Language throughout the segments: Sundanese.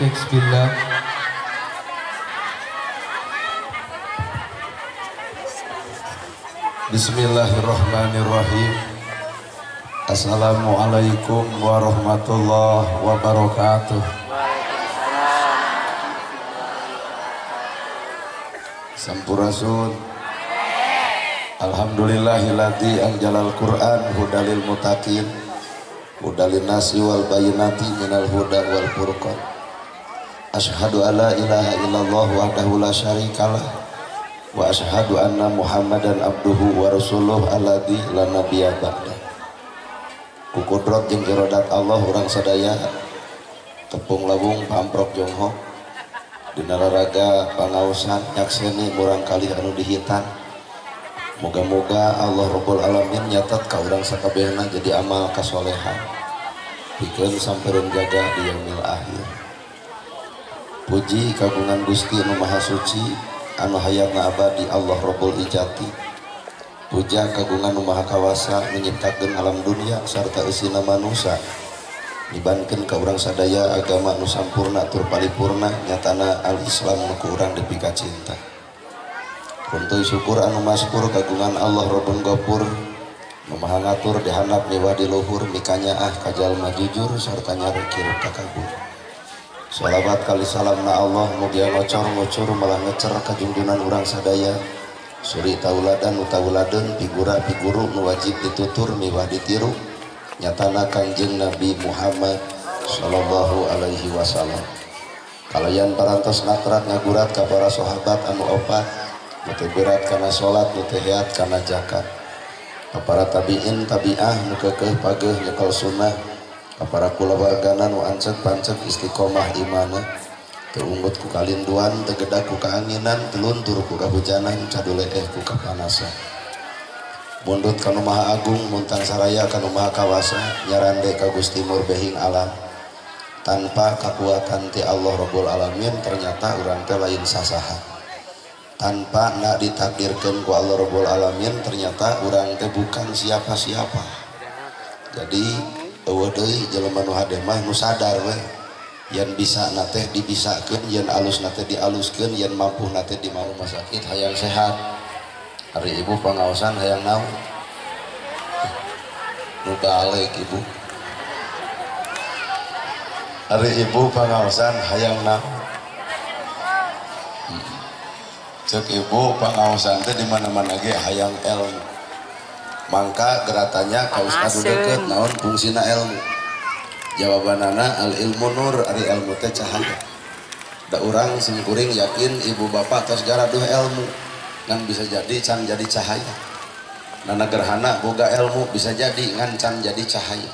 Cek bismillah. Bismillahirrahmanirrahim. Assalamualaikum warahmatullahi wabarakatuh. Sampurasun. Alhamdulillahilladzi anzalal Qur'an hudalil muttaqin hudalin nasi wal bayinati minal huda wal furqan. Asyhadu alla ilaha illallah wahdahu la syarikalah wa asyhadu anna Muhammadan abduhu wa rasuluh alladzi la nabiyya ba'da. Ku kudrat jeung iradat Allah urang sadaya tepung lawung pamprok jonghok dina raraga pangaosan nyakseni murang kalih anu dihitan. Moga-moga Allah Rabbul Alamin nyatet ka urang sakabehna jadi amal kasolehan pikeun sampereun jaga di yaumil akhir. Puji kagungan Gusti nu Maha Suci anu hayatna abadi Allah Rabbul Ijati. Puja kagungan nu Maha Kawasa nyiptakeun alam dunia sarta eusina manusa. Nibankeun ka urang sadaya agama nu sampurna tur paripurna nyatana al-Islam nu ku urang dipika cinta. Runtuy syukur anu maskur kagungan Allah Rabbul Ghafur nu Maha ngatur di handap miwah di luhur mikanyaah ka jalma jujur sarta nyarekir takabur. Sholawat kali salam na Allah mugia ngocor ngocur malah ngecer kajungjunan urang sadaya. Suri tauladan utauladeun pigura piguru nu wajib ditutur miwah ditiru nyatana Kangjeng Nabi Muhammad sallallahu alaihi wasallam. Kalayan parantos nakrat ngagurat ka para sahabat anu opat nu teu berat kana salat nu teu heat kana zakat. Ka para tabiin tabiah nu keukeuh pageuh nyekel sunnah. Ka para kulawargana nu anceg panceg istiqomah imana. Teu ungut ku kalinduan, teu gedak ku kaanginan, teu luntur ku kahujanan, caduleeh ku kapanasan. Mundut ka nu Maha Agung, muntang saraya ka nu Maha Kawasa, nyarande ka Gusti Murbehing alam. Tanpa kakuatan ti Allah Rabbul Alamin ternyata urang teh lain sasaha. Tanpa nak ditakdirkeun ku Allah Rabbul Alamin ternyata urang teh bukan siapa-siapa. Jadi eueuh deui jelema nu hade mah nu sadar we. Yen bisa na teh dibisakeun, yen alus na teh dialuskeun, yen mampu na teh di rumah sakit hayang sehat. Hari ibu pangaosan hayang naon? Nu balik ibu. Hari ibu pangaosan hayang naon? Cek ibu pangaosan teh di mana-mana ge hayang ilmu. Mangka geratanya ka ustad deukeut naon fungsina ilmu. Jawabanana al ilmu nur, ari ilmu teh cahaya. Da urang simkuring yakin ibu bapak tos garaduh ilmu ngan bisa jadi can jadi cahaya. Nana gerhana boga ilmu bisa jadi ngan can jadi cahaya.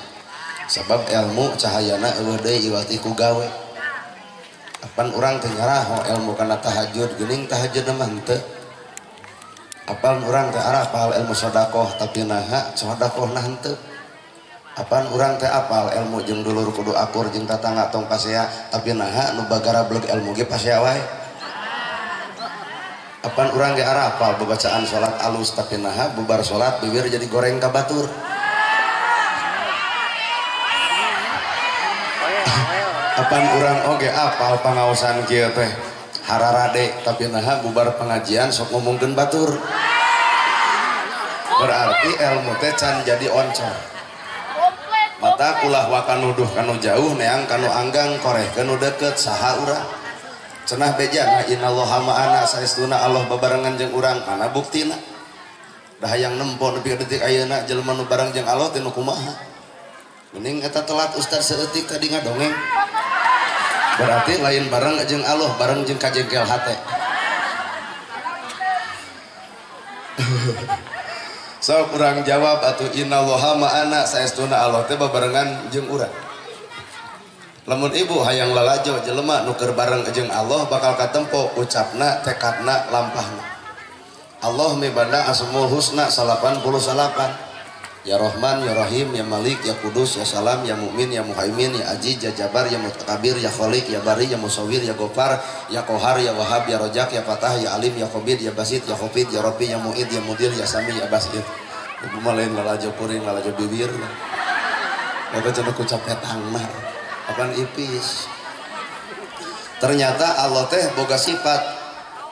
Sebab ilmu cahayana eueuh deui iwati ku gawe. Apan urang teh nyaraho ilmu kana tahajud geuning tahajud mah henteu. Apan urang teh arapal ilmu sedekah tapi naha sedekahna henteu. Apan urang teh apal ilmu jeung dulur kudu akur jeung tatangga tong pasea tapi naha nu bagara bleg ilmu ge pasea wae. Apan urang ge arapal babacaan salat alus tapi naha bubar salat bibir jadi goreng ka batur. Apan urang oge apal pangaosan kieu teh hararade tapi naha bubar pengajian sok ngomongkeun batur. Berarti ilmu teh can jadi oncor. Mata kulah waka nuduh kanu jauh neang kanu anggang koreh kanu deket saha urang. Cenah beja nah innallaha ma'ana saestuna Allah babarengan jeung urang mana buktina. Dah hayang nempo nepi ka detik ayeuna jelema nu bareng jeung Allah teh nu kumaha. Mending eta telat ustaz saeutik tadi ngadongeng. Berarti lain bareng jeung Allah, bareng jeung kajengkel hate. So kurang jawab atuh innallaha ma'ana saestuna Allah teh babarengan jeung urang. Lamun ibu hayang lalajo jelema nu keur bareng jeung Allah bakal katempo ucapna, tekadna, lampahna. Allah mibanda asmaul husna 88. Ya Rahman, Ya Rahim, Ya Malik, Ya Kudus, Ya Salam, Ya Mu'min, Ya Muhaimin, Ya Aziz, Ya Jabar, Ya Mutakabir, Ya Khalik, Ya Bari, Ya Musawwir, Ya Gofar, Ya Kohar, Ya Wahab, Ya Rojak, Ya Fatah, Ya Alim, Ya Khobid, Ya Basit, Ya Khofid, Ya Rofi, Ya Mu'id, Ya Mudil, Ya Sami, Ya Basit. Ibu mah lain lalajo kuring, lalajo bibir. Eta cenah ku capetang mah. Apaan ipis. Ternyata Allah teh boga sifat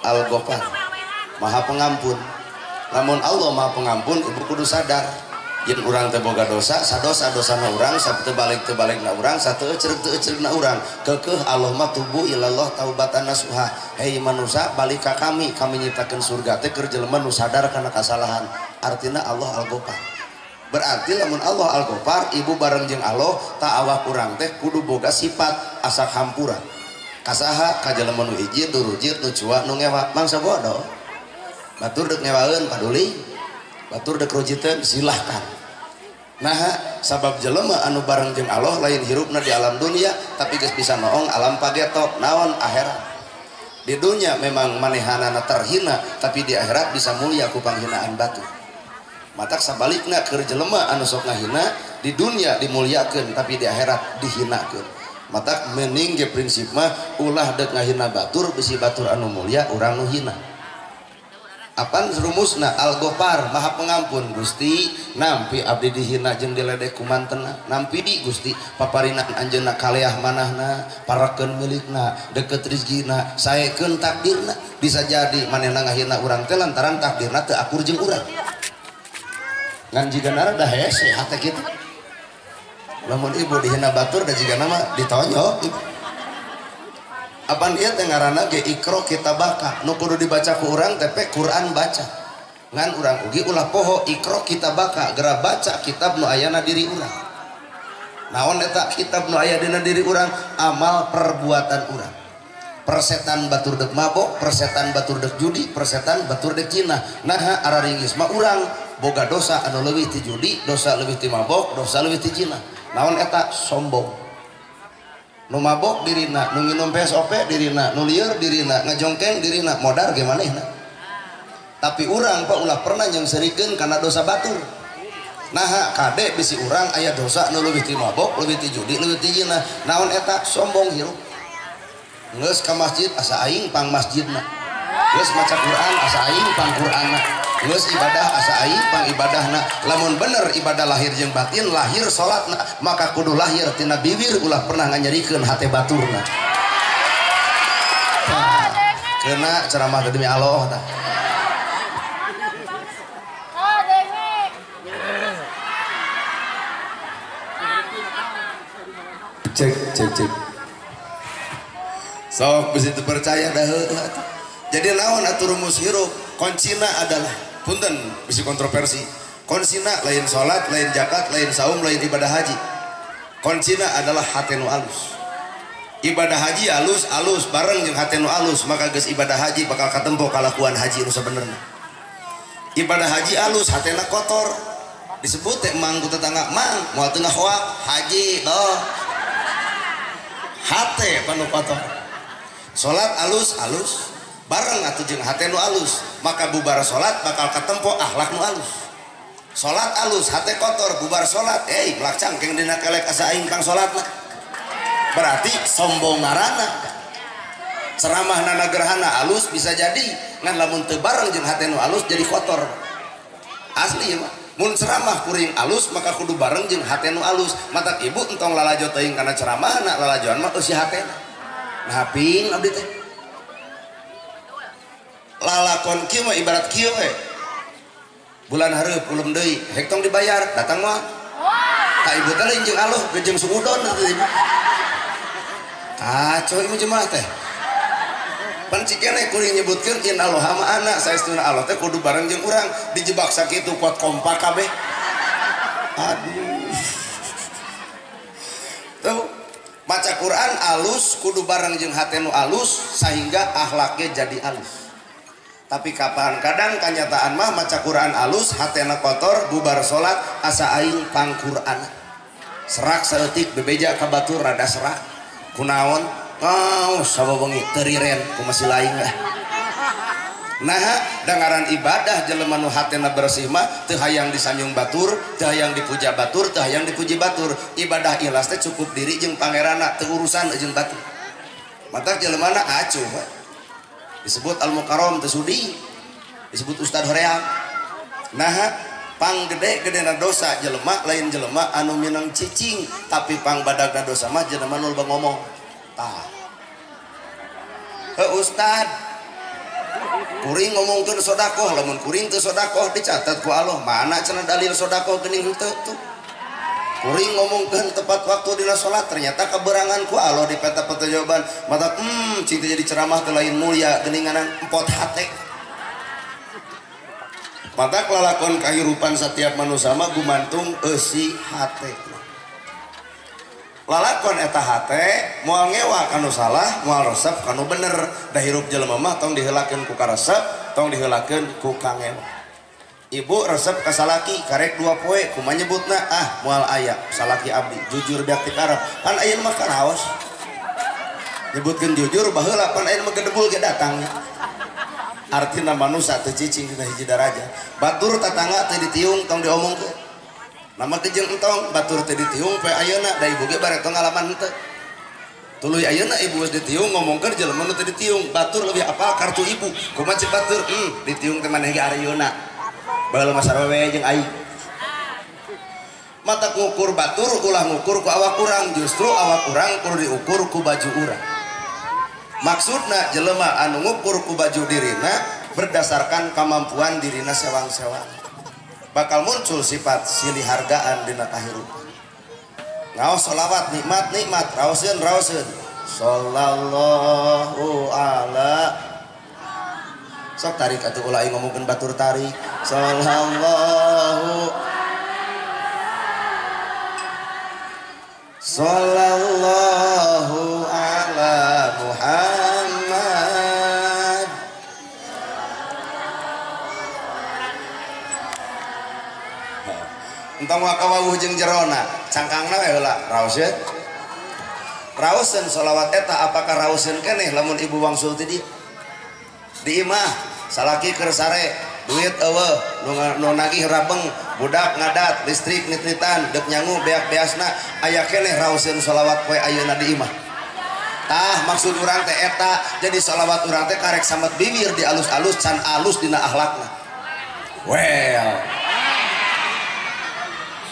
Al-Ghafar, Maha Pengampun. Lamun Allah Maha Pengampun, ibu kudu sadar yen urang teh boga dosa, sadosa-dosana urang, satu balik-tebalikna urang, satu eceureuh-eceureuhna urang. Keukeuh Allah mah tubu ilallah taubatan nasuha. Hei manusia, balik ka kami, kami nyiptakeun surga teh keur jelema nu sadar kana kasalahan. Artina Allah Al-Ghafar. Berarti lamun Allah Al-Ghafar, ibu bareng jeung Allah, ta awak urang teh kudu boga sifat asak hampura. Kasaha ka jelema nu hiji, nu rujit, nu cua, nu ngewa, mangsa bodoh. Batur deuk ngewaeun paduli, batur deuk rujiteun silahkan. Nah, sabab jelema anu bareng jeung Allah lain hirupna di alam dunia, tapi geus bisa noong alam pageto, naon akhirat. Di dunia memang manehanana terhina, tapi di akhirat bisa mulia ku panghinaan batu. Matak sabalikna keur jelema anu sok ngahina, di dunia dimuliakeun tapi di akhirat dihinakeun. Matak mening ge prinsip mah ulah deuk ngahina batur, bisi batur anu mulia urang nu hina. Apan rumusna Al-Ghafar, Maha Pengampun. Gusti, nampi abdi dihina jeung diledek ku mantena, nampi di Gusti paparina anjeunna kaleah manahna, parakeun milikna, deket rezekina, saekeun takdirna. Bisa jadi manehna ngahina urang teh lantaran takdirna teu akur jeung urang. Ngan jigana rada hese hate kitu. Lamun ibu dihina batur da jigana mah ditonjok ibu. Apan ieu teh ngaranna ge ikro kitabaka, nu kudu dibaca ku urang teh Quran baca. Ngan urang ugi ulah poho ikro kitabaka, geura baca kitab nu ayana diri urang. Naon eta kitab nu aya dina diri urang? Amal perbuatan urang. Persetan batur deuk mabok, persetan batur deuk judi, persetan batur deuk zina. Naha araringis mah urang boga dosa anu leuwih ti judi, dosa leuwih ti mabok, dosa leuwih ti zina. Naon eta? Sombong. Nu mabok dirina, nu nginum PSOP dirina, nu lieur dirina, ngajongkeng dirina, modar ge manehna. Tapi urang pak ulah pernah nyengserikeun kana dosa batur. Naha kade bisi urang aya dosa nu leuwih ti mabok, leuwih ti judi, leuwih ti zina. Naon eta? Sombong hirup. Geus ka masjid asa aing pang masjidna. Geus maca Quran asa aing pang Quranna. Geus ibadah asa aing pang ibadahna. Lamun bener ibadah lahir jeung batin, lahir salatna, maka kudu lahir tina bibir, ulah pernah nganyerikeun hate baturna. Kena ceramah demi Allah tah. Cek cek cek. Sok bisi teu percaya dah heueuh. Jadi naon atuh rumus hirup? Kuncina adalah punten bisi kontroversi. Kuncina lain salat, lain zakat, lain saum, lain ibadah haji. Kuncina adalah hate nu alus. Ibadah haji alus alus bareng jeung hate nu alus, maka geus ibadah haji bakal katempo kalakuan haji nu sabenerna. Ibadah haji alus hatena kotor. Disebut teh mang ku tetangga, mang moal teu ngahoak haji doh. Hate panu kotor. Salat alus alus bareng atuh jeung hate nu alus, maka bubar salat bakal katempo akhlak nu alus. Salat alus hate kotor, bubar salat melak cangkeng dina kelek asa aing kang salatna. Berarti sombong ngaranna. Ceramah nana gerhana alus bisa jadi, ngan lamun teu bareng jeung hate nu alus jadi kotor. Asli ya mah. Mun ceramah kuring alus maka kudu bareng jeung hate nu alus. Matak ibu entong lalajo teuing kana ceramahna, lalajoan mah eusi hatena. Nah ping abdi teh. Lalakon kieu mah ibarat kieu we. Bulan hareup ulum deui, hek tong dibayar, datang mah. Ka ibu teh lain jeung aluh, jeung suudon atuh ibu. Kacau ibu jemaah teh. Pan cikene kuring nyebutkeun in aloha ma ana, saestuna Allah teh kudu bareng jeung urang, dijebak sakitu kuat kompak kabeh. Aduh. Tuh, maca Quran alus kudu bareng jeung hate nu alus sehingga akhlaknya jadi alus. Tapi kapan kadang kanyataan mah maca Quran alus hatena kotor, bubar salat asa aing pang Quran. Serak saeutik bebeja ka batur rada serak. Kunaon? Ngaos sabawengi teriren ku masih lain lah. Nah, dangaran ibadah jelema nu hatena bersih mah teu hayang disanjung batur, teu hayang dipuja batur, teu hayang dipuji batur. Ibadah ikhlas teh cukup diri jeung pangeranna, teu urusan jeung batur. Matak jelemana acuh we. Disebut al-mukarram teu sudi, disebut ustad hoream. Nah, pang gede-gedena dosa jelema lain jelema anu minang cicing, tapi pang badagna dosa mah jelema nu loba ngomong. Tah. Heuh ustad kuring ngomongkeun sodakoh lamun kuring teu sodakoh dicatat ku Allah mana cenah dalil sodakoh geuning henteu tuh. Kuring ngomongkeun tepat waktu dina salat ternyata keberangan ku Allah di peta-peta jawaban mata cing teh jadi ceramah teh lain mulia geuninganan empot hate. Mata lalakon kahirupan setiap manusia mah gumantung eusi hate. Lalakon eta hate moal ngewa kanu salah moal resep kanu bener da hirup jelema mah tong diheulakeun ku karesep tong diheulakeun ku kangewa. Ibu resep ka salaki karek 2 poe kumaha nyebutna ah moal aya salaki abdi jujur beak ti karep pan ayeuna mah karaos nyebutkeun jujur baheula pan ayeuna mah gedebul ge datang. Artina manusia teu cicing dina hiji daraja batur tatangga teu ditiung tong diomongkeun nama kejeng entong batur teu ditiung poe ayeuna da ibu ge bareto ngalaman henteu tuluy ayeuna ibu geus ditiung ngomongkeun jelema nu teu ditiung batur leuwih apal kartu ibu kumaha cek batur ditiung teh maneh ge areuna baheula mah sarwewe jeung aing. Mata ngukur batur ulah ngukur ku awak urang justru awak urang kudu diukur ku baju urang. Maksudna jelema anu ngukur ku baju dirina berdasarkan kemampuan dirina sewang-sewang bakal muncul sifat silih hargaan dina kahirupan. Ngaos sholawat nikmat nikmat raoseun raoseun sallallahu ala sok tarik atuh ulah aing ngomongkeun batur tarik sallallahu sallallahu ala Muhammad. Entong wakawawuh jeung jerona cangkangna we heula raoseun raoseun sholawat eta apakah raoseun keneh lamun ibu wangsul ti dieu di imah salaki keur sare duit eueuh nu nagih rabeng budak ngadat listrik nit-nitan deuk nyangu beak-beasna aya keneh raoseun sholawat poe ayeuna di imah. Tah maksud urang teh eta jadi sholawat urang teh karek samet bibir di alus-alus can alus dina akhlakna. Well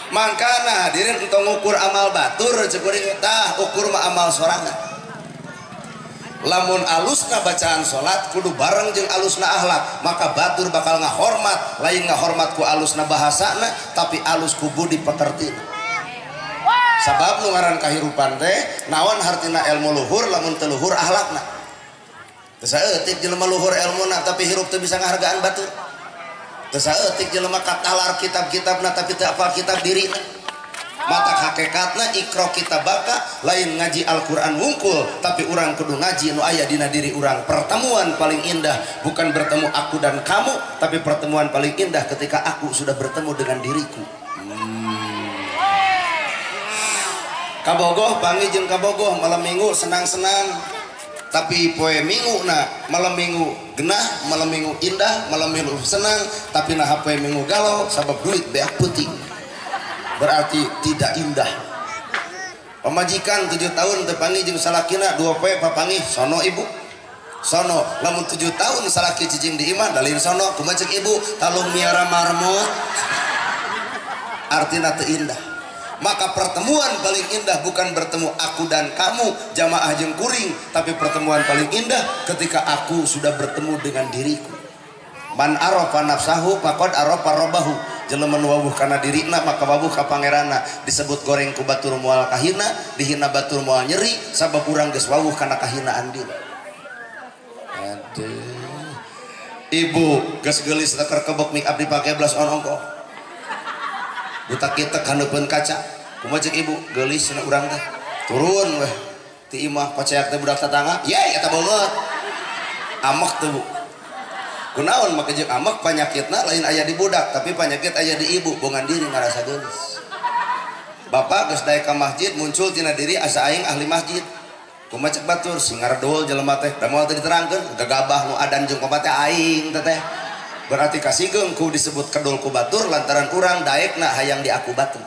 mangkana hadirin entong ngukur amal batur ceuk kuring tah ukur mah amal sorangan. Lamun alusna bacaan salat kudu bareng jeung alusna akhlak maka batur bakal ngahormat lain ngahormat ku alusna bahasana tapi alus ku budi pekertina. Sabab nu ngaran kahirupan teh naon hartina ilmu luhur lamun teu luhur akhlakna. Teu saeutik jelema luhur elmuna tapi hirup teu bisa ngahargaan batur. Teu saeutik jelema katalar kitab-kitabna tapi teu apal kitab dirina. Mata hakikatna ikro kitabaka lain ngaji Al-Quran wungkul tapi urang kudu ngaji nu aya dina diri urang. Pertemuan paling indah bukan bertemu aku dan kamu tapi pertemuan paling indah ketika aku sudah bertemu dengan diriku. Kabogoh panggih jeung kabogoh malam minggu senang-senang tapi poe minggu na malam minggu genah malam minggu indah malam minggu senang tapi nah poe minggu galau sabab duit beak peuting berarti tidak indah. Pamajikan 7 tahun tepanggih jeung salakina 2 poe papanggih sono ibu sono lamun 7 tahun salaki cicing di imah dalin sono kumaha ceuk ibu talung miara marmut artina teu indah. Maka pertemuan paling indah bukan bertemu aku dan kamu jamaah jeung kuring tapi pertemuan paling indah ketika aku sudah bertemu dengan diriku. Man arafa nafsahu faqad arafa rabbahu. Jelema nu wawuh kana dirina maka wawuh ka pangeranna. Disebut goreng ku batur moal kahina dihina batur moal nyeri sabab urang geus wawuh kana kahinaan diri. Aduh ibu geus geulis teker kebek make up dipake blas on ongkoh butak kitek handeupeun kaca kumaha ceuk ibu geulis cenah urang teh turun weh ti imah koceak teh budak tatangga ye eta beungeut amek teh bu kunaon make jeung amek panyakitna lain aya di budak tapi panyakit aya di ibu bongan diri ngarasa geulis. Bapak geus daek ka masjid muncul tina diri asa aing ahli masjid kumaha ceuk batur sing ngaredul jelema teh da moal teu diterangkeun gagabah nu adan jeung bapak teh aing teh berarti kasigeung ku disebut kedul ku batur lantaran urang daekna hayang diaku batur.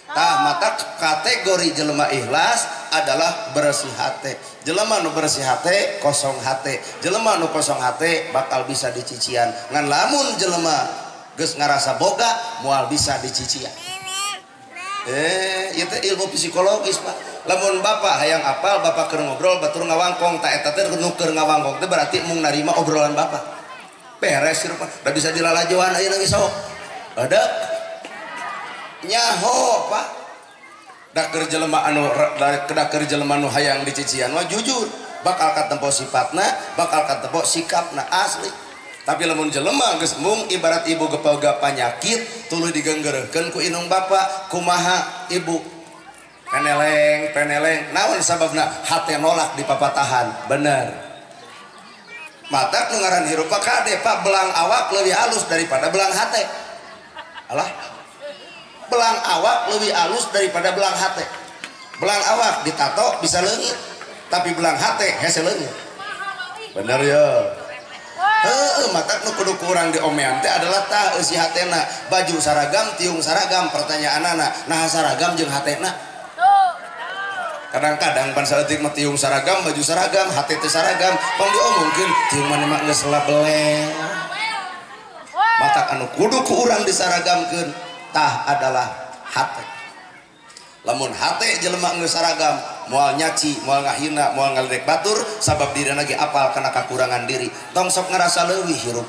Tah mata kategori jelema ikhlas adalah bersih hate. Jelema nu bersih hate kosong hate. Jelema nu kosong hate bakal bisa dicician. Ngan lamun jelema geus ngarasa boga moal bisa dicician. Ieu teh ilmu psikologis, Pak. Lamun bapak hayang apal, bapak keur ngobrol batur ngawangkong, ta eta teh nu keur ngawangkong teh berarti mung narima obrolan bapak. Beres hirup, da bisa dilalajoan ayeuna geus sok. Ada nyaho, Pak. Da keur jelema anu da keur jelema nu hayang dicician mah jujur, bakal katempo sifatna, bakal katempo sikapna asli. Tapi lamun jelema geus mung ibarat ibu gepega panyakit tuluy digenggereukeun ku inung bapak, kumaha ibu peneleng peneleng naon sababna hate nolak dipapatahan. Bener, matak nu ngaran hirup kade Pak, belang awak leuwih halus daripada belang hate. Alah, belang awak leuwih halus daripada belang hate. Belang awak ditato bisa leungit, tapi belang hate hese leungit. Bener ya. Heeh, matak nu kudu kurang diomean teh adalah tah eusi hatena. Baju saragam, tiung saragam, pertanyaanana nah saragam jeung hatena. Kadang-kadang pan saeutik mah tiung saragam, baju saragam, hate teh saragam, pang diomongkeun tiung maneh mah geus labelel. Matak anu kudu ku urang disaragamkeun tah adalah hate. Lamun hate jelema geus saragam, moal nyaci, moal ngahina, moal ngaledek batur, sabab dirina ge apal kana kakurangan diri. Tong sok ngarasa leuwih hirup.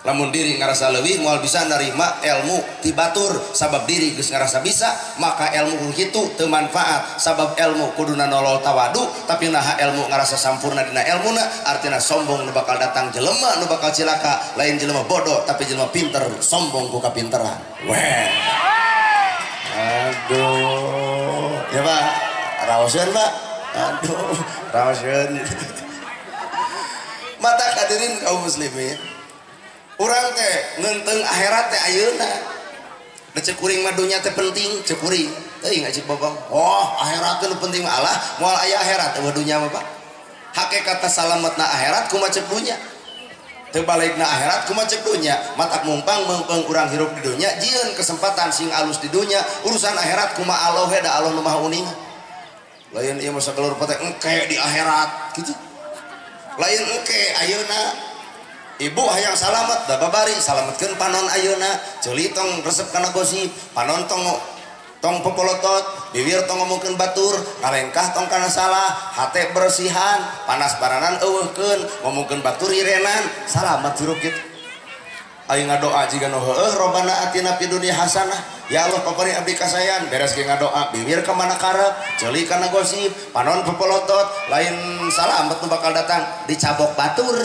Lamun diri ngarasa leuwih moal bisa narima ilmu ti batur, sabab diri geus ngarasa bisa, maka ilmu kitu teu manfaat. Sabab ilmu kuduna nolol tawadu, tapi naha ilmu ngarasa sampurna dina ilmuna, artina sombong nu bakal datang jelema nu bakal cilaka, lain jelema bodoh tapi jelema pinter, sombong ku kapinteran. Weh. Aduh, ya Pak, raoseun Pak. Aduh, raoseun. Mata hadirin kaum muslimin, urang teh ngeunteung akhirat teh ayeuna. Da ceuk kuring mah dunya teh penting, ceuk kuring. Teuing cik bobong. Oh, akhirat teh nu penting mah Allah, moal aya akhirat eueuh dunya mah Pak. Hakikatna salametna akhirat kumaha ceuk dunya. Teu balikna akhirat kumaha ceuk dunya. Matak mumpang meungpeung urang hirup di dunya, jieun kesempatan sing alus di dunya, urusan akhirat kumaha Allah we da Allah nu Maha Uning. Lain ieu mah sagalur pote engke di akhirat kitu. Lain engke ayeuna. Ibu hayang salamet da babari salametkeun panon ayeuna, ceuli tong resep kana gosip, panon tong tong popolotot, bibir tong ngomongkeun batur, ngalengkah tong kana salah, hate bersihan, panas baranan eueuhkeun, ngomongkeun batur irenan, salamet hirup kitu. Ayo ngadoa jiga nu heueuh, Robbana atina fid dunya hasanah, ya Allah papari abdi kasayan, beres ge ngadoa, bibir ka mana karep, ceuli kana gosip, panon popolotot, lain salamet nu bakal datang, dicabok batur.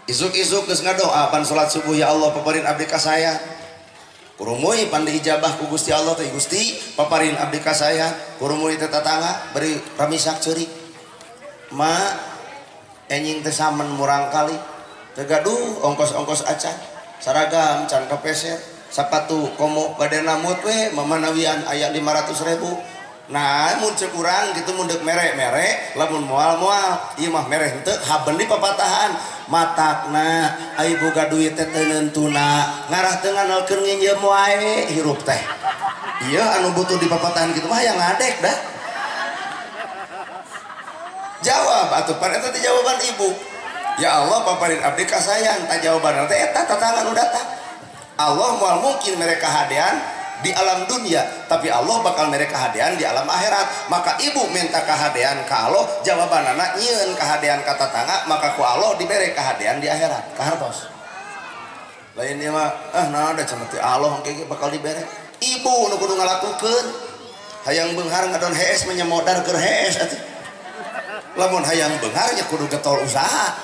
Isuk-isuk geus ngadoa pan salat subuh, ya Allah paparin abdi kasaya. Kurumui pan diijabah ku Gusti Allah teh, Gusti paparin abdi kasaya. Kurumui teh tatangga beri ramisak ceurik. Ma enjing teh samen murang kali. Teu gaduh ongkos-ongkos acan, saragam can kapeser, sapatu komo bade namut we mamanawian aya 500.000. Nah, mun ceuk urang kitu mun deuk mere-mere, lamun moal-moal, ieu mah mere henteu haben di papatahan. Matakna ai boga duit teh teu neuntuna, ngarah teu nganalkeun nginjem wae hirup teh. Ieu anu butuh di papatahan kitu mah hayang ngadek dah. Jawab atuh pan eta teh jawaban ibu. Ya Allah paparin abdi kasayang, tah jawabanna teh eta tatangan nu datang. Allah moal mungkin mereka hadean di alam dunia, tapi Allah bakal mereka kahadean di alam akhirat. Maka ibu minta kahadean ka Allah, jawaban anak nyieun kahadean ka tatangga, maka ku Allah dibere kahadean di akhirat, kahartos. Lain ieu mah ah nah da cenah teh Allah engke bakal dibere. Ibu nu kudu ngalakukeun. Hayang beunghar ngadon hees menyemodar keur hees atuh. Lamun hayang beunghar nya kudu getol usaha.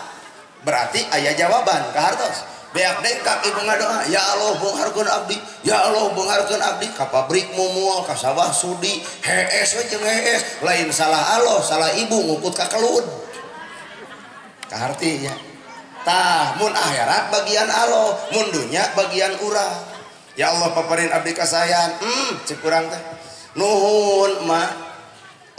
Berarti aya jawaban kahartos. Beak dengkak ibu ngadoa, ya Allah beungharkeun abdi, ya Allah beungharkeun abdi, ka pabrik mumul, ka sawah sudi, hees we jeung hees, lain salah Allah, salah ibu ngukut ka kelud. Kaharti nya. Tah mun akhirat bagian Allah, mun dunya bagian urang. Ya Allah paparin abdi kasayan, cek urang teh. Nuhun ma,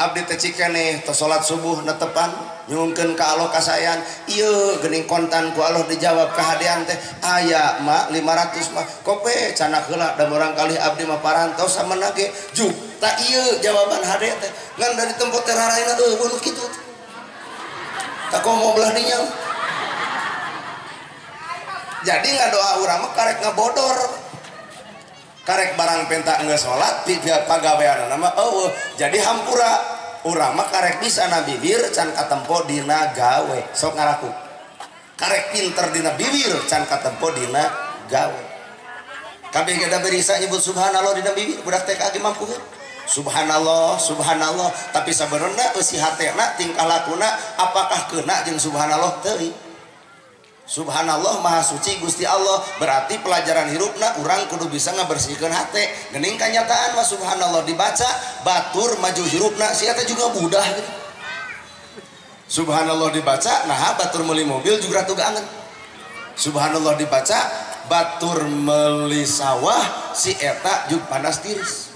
abdi teh cikeneh teh salat subuh netepan nyungkeun ka Allah kasayan, ieu geuning kontan ku Allah dijawab kahadean teh aya ma 500 mah kope canak heula da murang kali abdi mah parantos samana ge juk ta ieu jawaban hade teh ngan dari tempat teh raraina eueuh nu kitu ta komo belah dinya. Jadi ngadoa urang mah karek ngabodor. Karek barang penta geus salat pagaweanana mah eueuh. Jadi hampura urang mah karek bisa na bibir can katempo dina gawe. Sok ngaraku. Karek pinter dina bibir can katempo dina gawe. Kabeh ge da berisa nyebut subhanallah dina bibir budak TK ge mampu kan? Subhanallah, subhanallah, tapi sabenerna eusi hatena tingkah lakuna apakah kena jeung subhanallah teuing. Subhanallah maha suci Gusti Allah, berarti pelajaran hirupna urang kudu bisa ngabersihkeun hate. Geuning kanyataan mah subhanallah dibaca batur maju hirupna sia teh juga budah gitu. Subhanallah dibaca nah batur meuli mobil juga ratu geangan. Subhanallah dibaca batur meuli sawah si eta jeung panas tiris.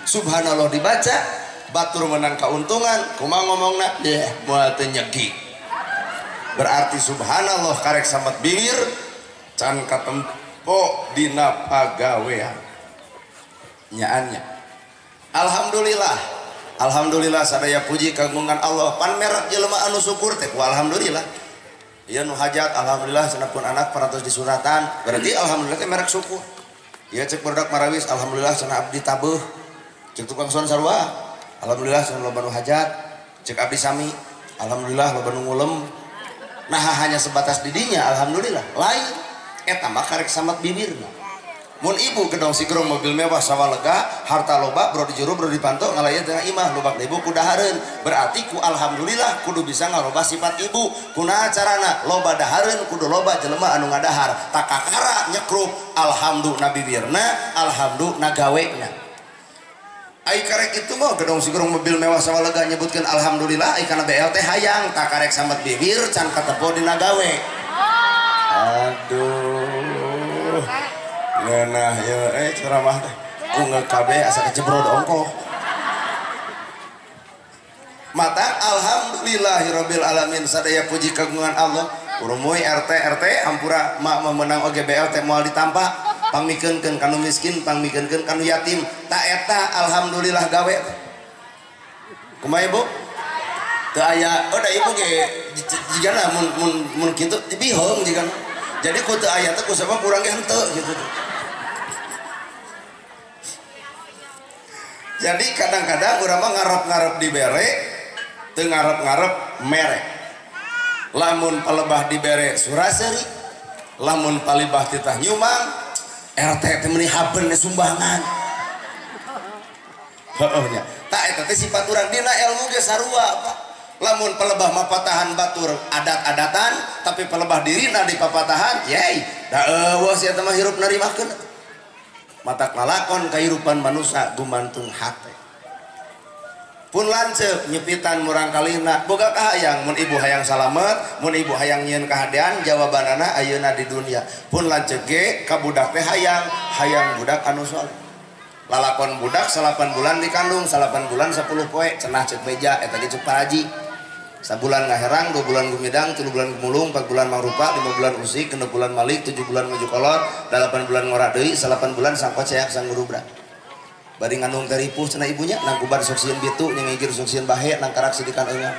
Subhanallah dibaca batur menang keuntungan kumaha ngomongna deh moal teu nyegi. Berarti subhanallah karek samet bibir can katempo dina pagawean nyaannya. Alhamdulillah, alhamdulillah sadaya puji kagungan Allah. Pan merek jelema anu syukur teh ku alhamdulillah. Ieu nu hajat alhamdulillah cenah pun anak parantos disunatan, berarti alhamdulillah teh merek syukur. Ieu cek budak marawis alhamdulillah cenah abdi tabeuh. Cek tukang son sarua alhamdulillah cenah loba nu hajat. Cek abdi sami alhamdulillah loba nu ngulem. Nah hanya sebatas didinya alhamdulillah lain eta mah karek samet bibirna. Mun ibu gedong sigrong mobil mewah sawah lega harta loba bro di juru bro di panto ngalayan tengah imah lobak ibu ku dahareun, berarti ku alhamdulillah kudu bisa ngarobah sifat ibu. Kunaha carana loba dahareun kudu loba jelema anu ngadahar takakara nyekrup alhamdulillah bibirna alhamdulillah gawena. Ai karek itu mah gedong sigrong mobil mewah sawah lega nyebutkeun alhamdulillah ai kana BLT hayang tak karek samet bibir can katempo dina gawe. Aduh. Ngeunah ieu ceramah teh ku nge-KB asa kecebrod ongkoh. Mata alhamdulillahirabbil alamin sadaya puji kagungan Allah. Urumuy RT RT hampura mak memenang oge BLT moal ditampa. Pangmikeunkeun kanu miskin, pangmikeunkeun kanu yatim. Ta eta alhamdulillah gawe. Kumaha ibu? Teu aya, oh da ibu ge jigana mun mun mun kitu dibiheung jigana. Jadi ku teu aya teh ku sabab urang ge henteu gitu. Jadi kadang-kadang urang mah ngarep-ngarep dibere, teu ngarep-ngarep mere. Lamun palebah dibere suraseri, lamun palebah titah nyumang, RT teh meuni haben sumbangan. Heueuh nya. Tah eta teh sifat urang dina ilmu ge sarua, Pak. Lamun palebah mapatahan batur adat-adatan, tapi palebah dirina dipapatahan, yey, da eueuh sia teh mah hirup narimakeun. Matak lalakon kahirupan manusia gumantung hate. Pun lanceuk nyepitan murang kalina boga kahayang mun ibu hayang salamet, mun ibu hayang nyieun kahadean jawabanana ayeuna di dunia. Pun lanceuk ge ka budak teh hayang, hayang budak anu soleh. Lalakon budak 8 bulan dikandung, 8 bulan 10 poe cenah ceuk beja eta ge ceuk paraji. Sabulan ngaherang, 2 bulan gumidang, 3 bulan gumulung, 4 bulan mangrupa, 5 bulan usik, 6 bulan malik, 7 bulan maju kolot, 8 bulan ngora deui, 8 bulan sangkot seak sanggurubra. Bari ngandung teh ripuh cenah ibunya, nangkuban sok sieun bitu, nyengigir sok sieun bahe, nangkarak sidikan eungap.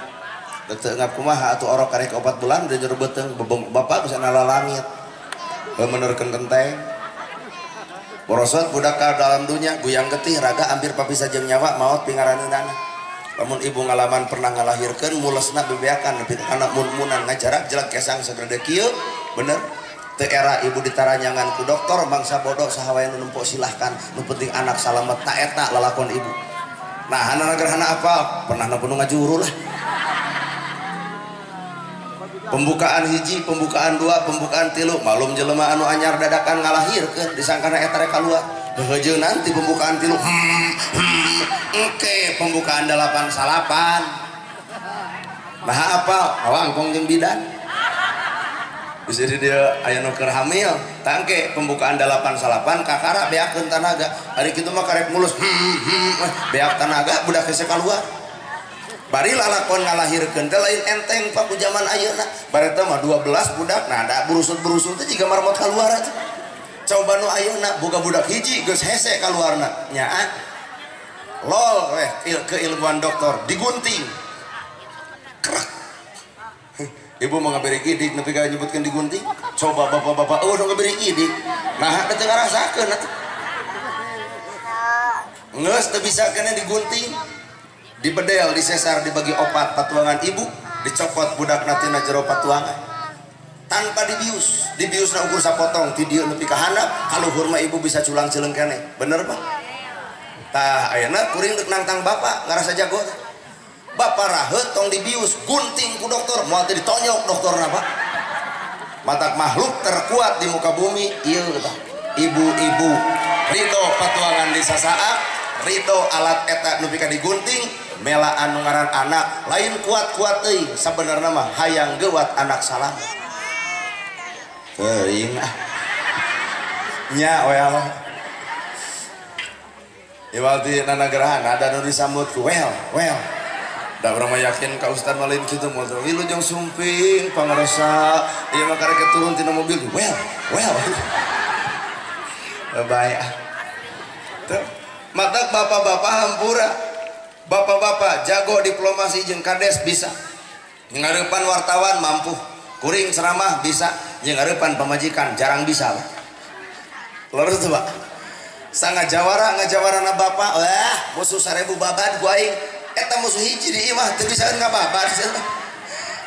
Dek teu eungap kumaha atuh orok karek 4 bulan da jero beuteung bapak geus langit. Heuh menerkeun kenteng. Borosot budak ka dalam dunya guyang getih raga hampir papisah jeung nyawa maot pingaraneunana. Lamun ibu ngalaman pernah ngalahirkeun mulesna bebeakan nepi ka kana mun-munan ngajarak jelek kesang sagrede kieu bener. Teu era ibu ditaranyangan ku dokter bangsa bodoh saha wae nu nempo silahkan nu penting anak salamet ta eta lalakon ibu. Nah anak gerhana apal pernah nempo nu ngajuru lah. Pembukaan hiji, pembukaan dua, pembukaan tilu, malum jelema anu anyar dadakan ngalahirkeun disangkana eta rek kaluar. Heuheujeun nanti pembukaan tilu. Engke pembukaan 8 salapan. Nah apa? Awangkong jeung bidan. Bisa dia aya nu keur hamil, tangke pembukaan 8 salapan kakara beakeun tanaga. Ari kitu mah karek mulus, beak tanaga budak hese kaluar. Bari lalakon ngalahirkeun teh lain enteng Pak ku zaman ayeuna. Bareta mah 12 budak, nah da burusut-burusut teh jiga marmot kaluar atuh. Coba nu ayeuna boga budak hiji geus hese kaluarna. Nyaan. Lol weh keilmuan dokter digunting. Krek. Ibu mau ngaberi gidik nepi ka nyebutkeun digunting. Coba bapak-bapak eueuh nu ngaberi gidik. Nah teu ngarasakeun atuh. Geus teu bisa keneh digunting. Dibedel, disesar, dibagi opat patuangan ibu, dicopot budakna tina jero patuangan. Tanpa dibius, dibiusna ukur sapotong ti dieu nepi ka handap, kaluhur mah ibu bisa culang-cileung keneh. Bener Pak? Tah ayeuna kuring deuk nangtang bapak ngarasa jago. Bapak raheut tong dibius, gunting ku dokter, moal teh ditonyok dokterna Pak. Matak makhluk terkuat di muka bumi ieu tah. Ibu-ibu ridho patuangan disasaak, ridho alat eta nepi ka digunting, mela anu ngaran anak lain kuat-kuat teuing sabenerna mah hayang geuwat anak salamet. Teuing ah. Nya well. Iwal ti nanagrahan ada nu disambut ku well, well. Da urang mah yakin ka ustad mah lain kitu moal teh wilujeng sumping pangarasa ieu mah karek turun tina mobil well, well. Bae ah. Tuh, matak bapak-bapak hampura. Bapak-bapak jago diplomasi jeung kades bisa. Ngarepan wartawan mampu. Kuring ceramah bisa, jeung ngarepan pamajikan jarang bisa. Leres tuh Pak. Sangat jawara ngajawarana bapak, wah musuh 1000 babad ku aing. Eta musuh hiji di imah teu bisaeun ngababad.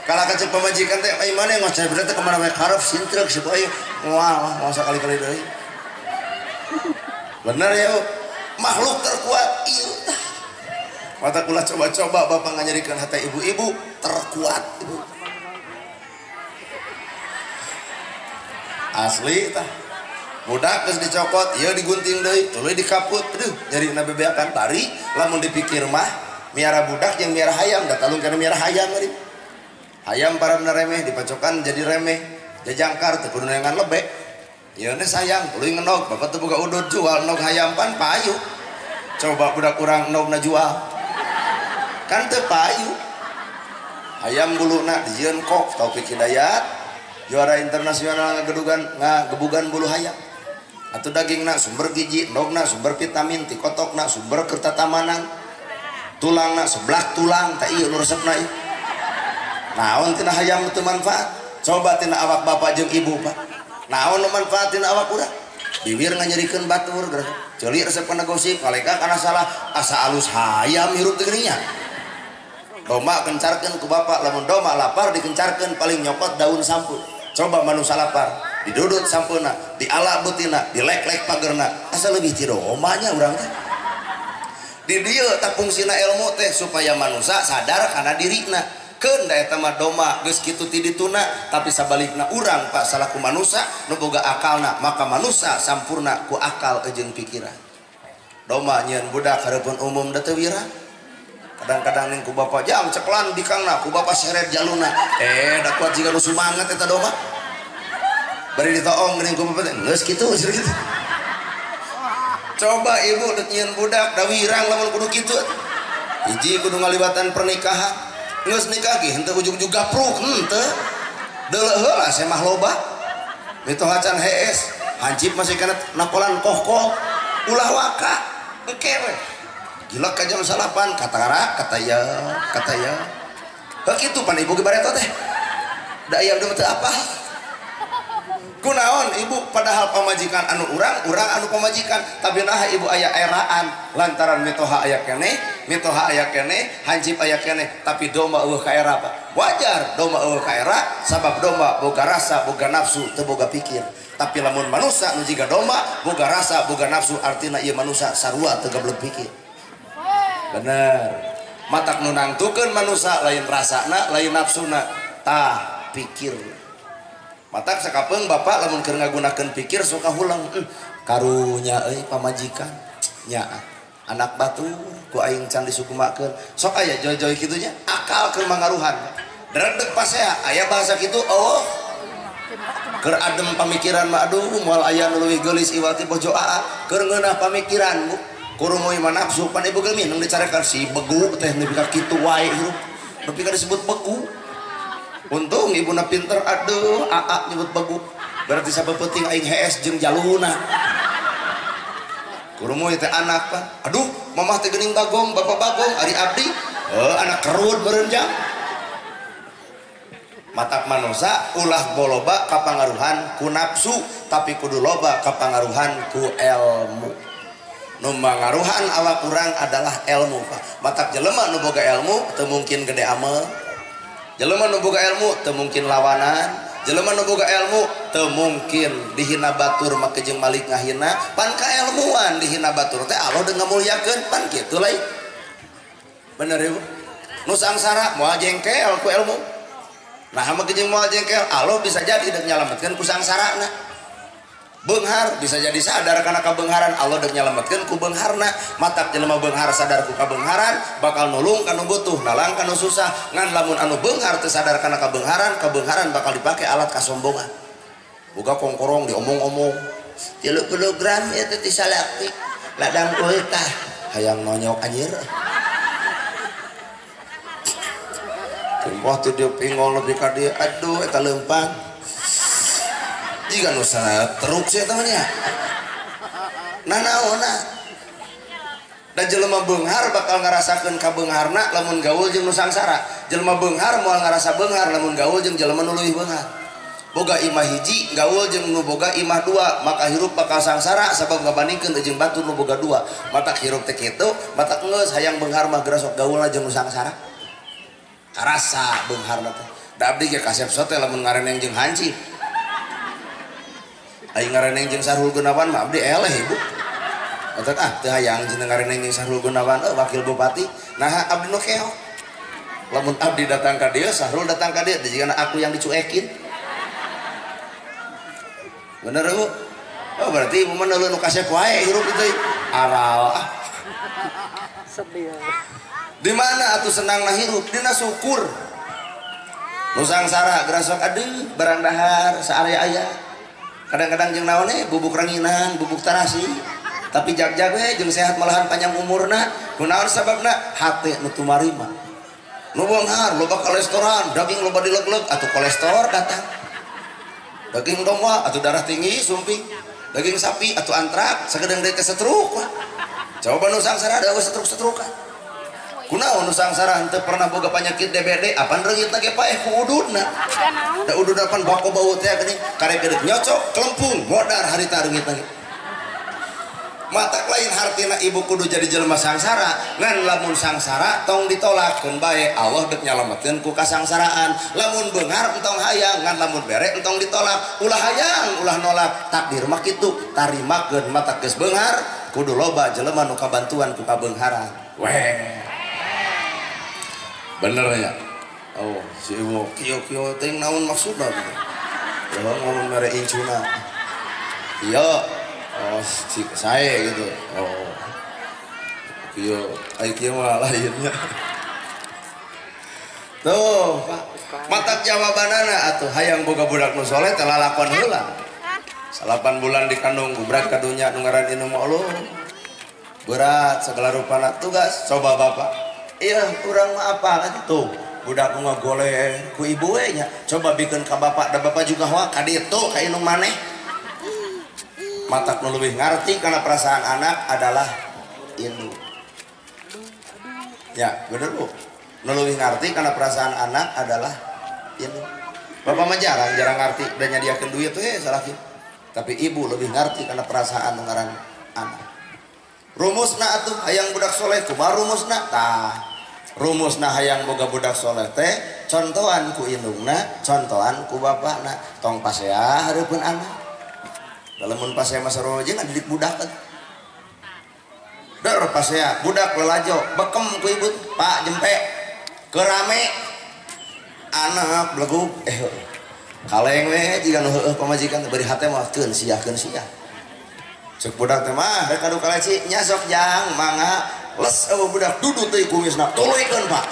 Kalah ka ceuk pamajikan teh, ai maneh ngoceh bener teh kemana we karep sintreuk si aing. Wah, moal sakali-kali deui. Bener ya, Bu? Makhluk terkuat ieu tah. Mata kula coba-coba bapak nganyerikeun hate ibu-ibu terkuat ibu. Asli tah. Budak geus dicokot, ieu digunting deui, tuluy dikaput. Aduh, nyarina bebeakan tari lamun dipikir mah miara budak yang miara hayam, da talung kana miara hayam ari. Hayam paramna remeh dipacokan jadi remeh, jajangkar teu kudu neangan lebek. Ieu ne sayang, tuluy ngenog, bapak teu boga udud jual nog hayam pan payu. Coba budak urang nogna jual. Kan teu payu. Hayam buluna dijieun kok Taufik Hidayat juara internasional ngagedugan ngagebugan bulu hayam. Atau dagingna sumber gizi, nogna sumber vitamin, tikotokna sumber kertatamanan, tulangna seblak tulang, tah ieu nu resepna ieu. Naon tina hayam teu manfaat? Coba tina awak bapak jeung ibu Pak. Naon nu manfaat tina awak urang? Biwir nganyerikeun batur, ceuli resep kana gosip, ngaleka kana salah, asa alus hayam hirup teh geuning nya. Domba kencarkeun ku bapak, lamun domba lapar dikencarkeun paling nyokot daun sampeu. Coba manusia lapar, didudut sampeuna, diala beutina, dilek-lek pagerna, asa leuwih ti dombanya urang teh. Di dieu tah fungsina ilmu teh supaya manusia sadar kana dirina. Keun da eta mah domba geus kitu ti dituna, tapi sabalikna urang Pak salaku manusia nu boga akalna, maka manusia sampurna ku akal jeung pikiran. Domba nyieun budak hareupeun umum da teu wirang. Kadang-kadang ning ku bapak jam ceklan bikangna ku bapak seret jaluna da kuat jiga nu sumanget eta domba bari ditoong ning ku bapak teh geus kitu gitu. Coba ibu deuk nyieun budak da wirang lamun kudu kitu. Hiji kudu ngaliwatan pernikahan, geus nikah ge henteu ujug-ujug gapruk henteu. Deuleu heula semah loba. Mitoha can hees, hancip masih kana nakolan koh-koh, ulah waka engke we. Gila ka jam 9 kata ra, kata ya, kata ya. Heuh kitu pan ibu ge bareto teh. Da aya udah teu apa. Kunaon ibu padahal pamajikan anu urang, urang anu pamajikan, tapi nah ibu aya eraan lantaran mitoha aya keneh, mitoha aya keneh, hancip aya keneh, tapi domba eueuh ka era Pak. Wajar domba eueuh ka era sabab domba boga rasa, boga nafsu, teu boga pikir. Tapi lamun manusa nu jiga domba boga rasa, boga nafsu, artina ieu manusa sarua teu gablek pikir. Bener. Matak nu nangtukeun manusa lain rasana, lain nafsuna, tah pikir. Matak sakapeung bapak lamun keur ngagunakeun pikir suka hulang. Karunya euy pamajikan nya anak batur ku aing can disukumakeun. Sok aya joy-joy kitu nya akal keur mangaruhan. Dredeg pasea aya bahasa kitu oh. Keur adem pamikiran mah aduh moal aya nu leuwih geulis iwal ti bojo aa. Keur ngeunah pamikiran bu. Kurumui mah nafsu pan ibu geus minang dicarekan si begu teh nepi ka kitu wae hirup. Nepi ka disebut begu. Untung ibuna pinter aduh aa nyebut begu. Berarti sabeupeuting aing hees jeung jaluna. Kurumui teh anak pan. Aduh mamah teh geuning bagong, bapak bagong, ari abdi heuh anak kerut meureun jang. Matak manusa ulah boloba kapangaruhan ku nafsu tapi kudu loba kapangaruhan ku ilmu. Nu mangaruhan awak urang adalah ilmu, Pak. Matak jelema nu boga ilmu teu mungkin gede amel. Jelema nu boga ilmu teu mungkin lawanan. Jelema nu boga ilmu teu mungkin dihina batur make jeung malik ngahina. Pan kaelmuan dihina batur teh Allah deung ngamulyakeun, pan kitu lain. Bener ibu? Nu sangsara moal jengkel ku ilmu. Nah make jeung moal jengkel, Allah bisa jadi deuk nyalametkeun ku sangsarana. Beunghar bisa jadi sadar karena kabeungharan, Allah deuk nyalametkeun ku beungharna. Matak jelema beunghar sadar ku kabeungharan bakal nulung kanu butuh, nalang kanu susah. Ngan lamun anu beunghar teu sadar kana kabeungharan, kabeungharan bakal dipake alat kasombongan. Boga kongkorong diomong-omong 30 gram eta ti salaki ladang ultah hayang nonyok anjir. Tempoh teu dia pingol lebih ka dieu, aduh eta leumpang. Jika nu teruk sih temannya. Nah naonna? Da jelema beunghar bakal ngarasakeun kabeungharna lamun gaul jeung nu sangsara. Jelema beunghar moal ngarasa beunghar lamun gaul jeung jelema nu leuwih beunghar. Boga imah hiji gaul jeung nu boga imah dua, maka hirup bakal sangsara sabab ngabandingkeun jeung batur nu boga dua. Matak hirup teh kitu, matak geus hayang beunghar mah geura sok gaulna jeung nu sangsara. Karasa beungharna teh. Da abdi ge kasep sote lamun ngareneng jeung hancip. Aing ngareneng jeung Sahrul Gunawan mah abdi eleh ibu. Otot ah teu hayang jeung ngareneng jeung Sahrul Gunawan wakil bupati. Nah abdi nu keok. Lamun abdi datang ka dieu, Sahrul datang ka dieu, jigana aku yang dicuekin. Bener Bu? Oh berarti ibu mah nu kasep wae hirup itu. Aral ah. Sedih. Di mana atuh senangna hirup? Dina syukur. Nu sangsara geura sok aduh barang dahar saarea aya. Kadang-kadang jeung naon bubuk ranginang, bubuk tarasi, tapi jag-jag we jeung sehat malahan panjang umurna. Kunaon sababna? Hate nu tumarima. Nu beunghar loba ka restoran, daging loba dileg-leg atuh kolesterol datang. Daging domba atuh darah tinggi sumping, daging sapi atuh antrak, sakedeung deui teh setruk. Coba nu sangsara da setruk-setrukan. Kunaon nu sangsara henteu pernah boga penyakit DBD, apan reungitna ge paeh ku ududna. Da ududna pan bako bau teh geuning, karek gedeuk nyocok kelempung modar harita reungitna ge. Matak lain hartina ibu kudu jadi jelema sangsara, ngan lamun sangsara tong ditolak keun bae, Allah deuk nyalametkeun ku kasangsaraan. Lamun beunghar entong hayang, ngan lamun bere entong ditolak, ulah hayang ulah nolak, takdir mah kitu, tarimakeun. Matak geus beunghar kudu loba jelema nu kabantuan ku kabeungharan. Weh. Bener ya? Oh, si ibu kieu-kieu teh naon maksudna gitu. Ya ngomong mere incuna. Iya. Oh, si saya gitu. Oh. Kieu, ai kieu mah lainnya. Tuh, Pak. Matak jawabanana atuh hayang boga budak nu soleh teh lalakon heula. 8 bulan dikandung gubrak ka dunya nu ngaran indung mah Allah. Berat segala rupana tugas. Coba Bapak. Iya, urang mah apa kan tuh budak nu ngagoleh ku ibu we nya. Coba bikeun ka bapak, da bapak juga hoa ka ditu ka indung maneh. Matak nu leuwih ngarti kana perasaan anak adalah indung. Ya, bener Bu. Nu leuwih ngarti kana perasaan anak adalah indung. Bapak mah jarang-jarang ngarti dan nyadiakeun duit we salaki. Tapi ibu lebih ngarti kana perasaan nu ngaran anak. Rumusna atuh hayang budak soleh kumaha rumusna? Tah, rumusna hayang boga budak soleh teh contohan ku indungna, contohan ku bapakna. Tong pasea hareupeun anak. Da lamun pasea mah sarua jeung ngadidik budak teh. Der pasea budak lelajo bekem ku ibu, Pak jempe kerame anak belegug kaleng we jiga nu heueuh pamajikan teh bari hate mah keun siah keun siah. Cek budak teh mah rek adu kaleci nya sok jang mangga les eueuh budak dudut teuy kumisna tuluykeun Pak.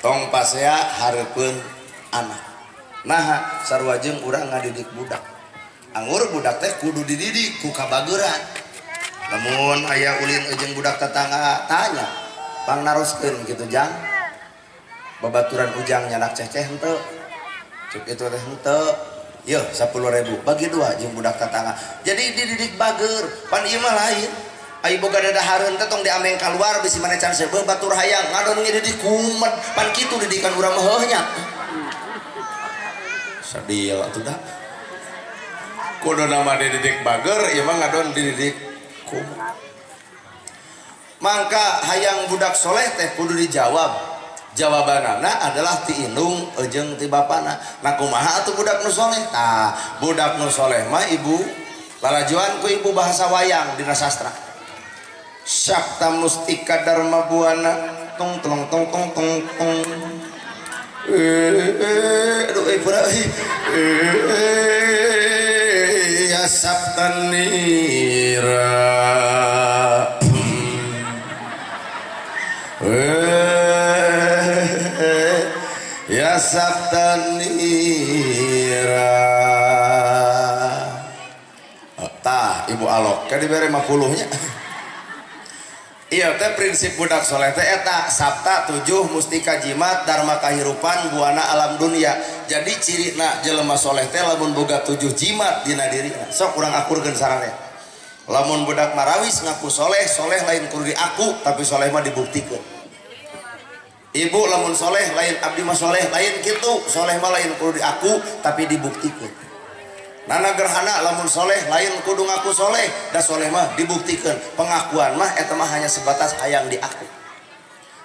Tong pasea hareupeun anak. Naha sarua jeung urang ngadidik budak. Anggur budak teh kudu dididik ku kabageuran. Lamun aya ulin jeung budak tetangga tanya, pangnaroskeun kitu jang. Babaturan ujang nyanak ceceh henteu. Cek itu teh henteu. Yo 10.000 bagi dua jeung budak tetangga. Jadi dididik bager, pan ieu mah lain. Ai boga dadahareun teh tong diameng kaluar bisi maneh can seubeuh batur hayang ngadon ngedidik kumed, pan kitu didikan urang mah heuh nya. Sadil atuh da. Kudu nama dididik bager, ieu mah ngadon dididik kumaha. Mangka hayang budak soleh teh kudu dijawab. Jawabanana adalah ti indung jeung ti bapana. Nah kumaha atuh budak nu soleh? Tah, budak nu soleh mah ibu lalajuan ku ibu bahasa wayang dina sastra. Syakta mustika dharma buana tung tung tung tung tung tung. Aduh pura ya saptanira. Ya saptanira. Tah ibu alok ka dibere 50 nya. Iya teh prinsip budak soleh teh eta sabta 7 mustika jimat dharma kahirupan buana alam dunia. Jadi cirina jelema soleh teh lamun boga 7 jimat dina dirina. Sok urang akurkeun sararea. Lamun budak marawis ngaku soleh, soleh lain kudu diaku tapi soleh mah dibuktikeun. Ibu lamun soleh lain abdi mah soleh lain kitu, soleh mah lain kudu diaku tapi dibuktikeun. Nana gerhana lamun soleh lain kudu ngaku soleh, da soleh mah dibuktikan. Pengakuan mah eta mah hanya sebatas hayang diaku.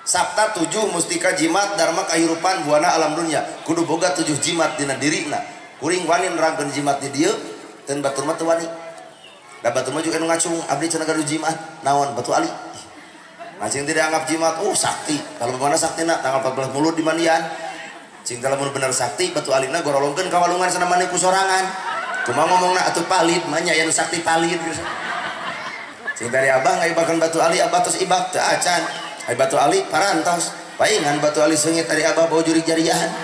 Sabta 7 mustika jimat dharma kahirupan buana alam dunia. Kudu boga 7 jimat dina dirina. Kuring wani nerangkeun jimat di dieu, teu batur mah teu wani. Da batur mah juga nu ngacung, abdi cenah gaduh jimat, naon batu ali. Ngacing tidak anggap jimat, sakti. Kalau mana saktina tanggal 14 Mulud di mandian. Cing lamun bener sakti batu alina gorolongkeun ka walungan sana mani ku sorangan. Cuma ngomongna atuh palid, mah nya anu sakti palid gitu. Cing dari abah ngaibakeun batu ali, abah tos ibak teu acan. Ai batu ali parantos, paingan batu ali seungit dari abah bau jurig jariahan.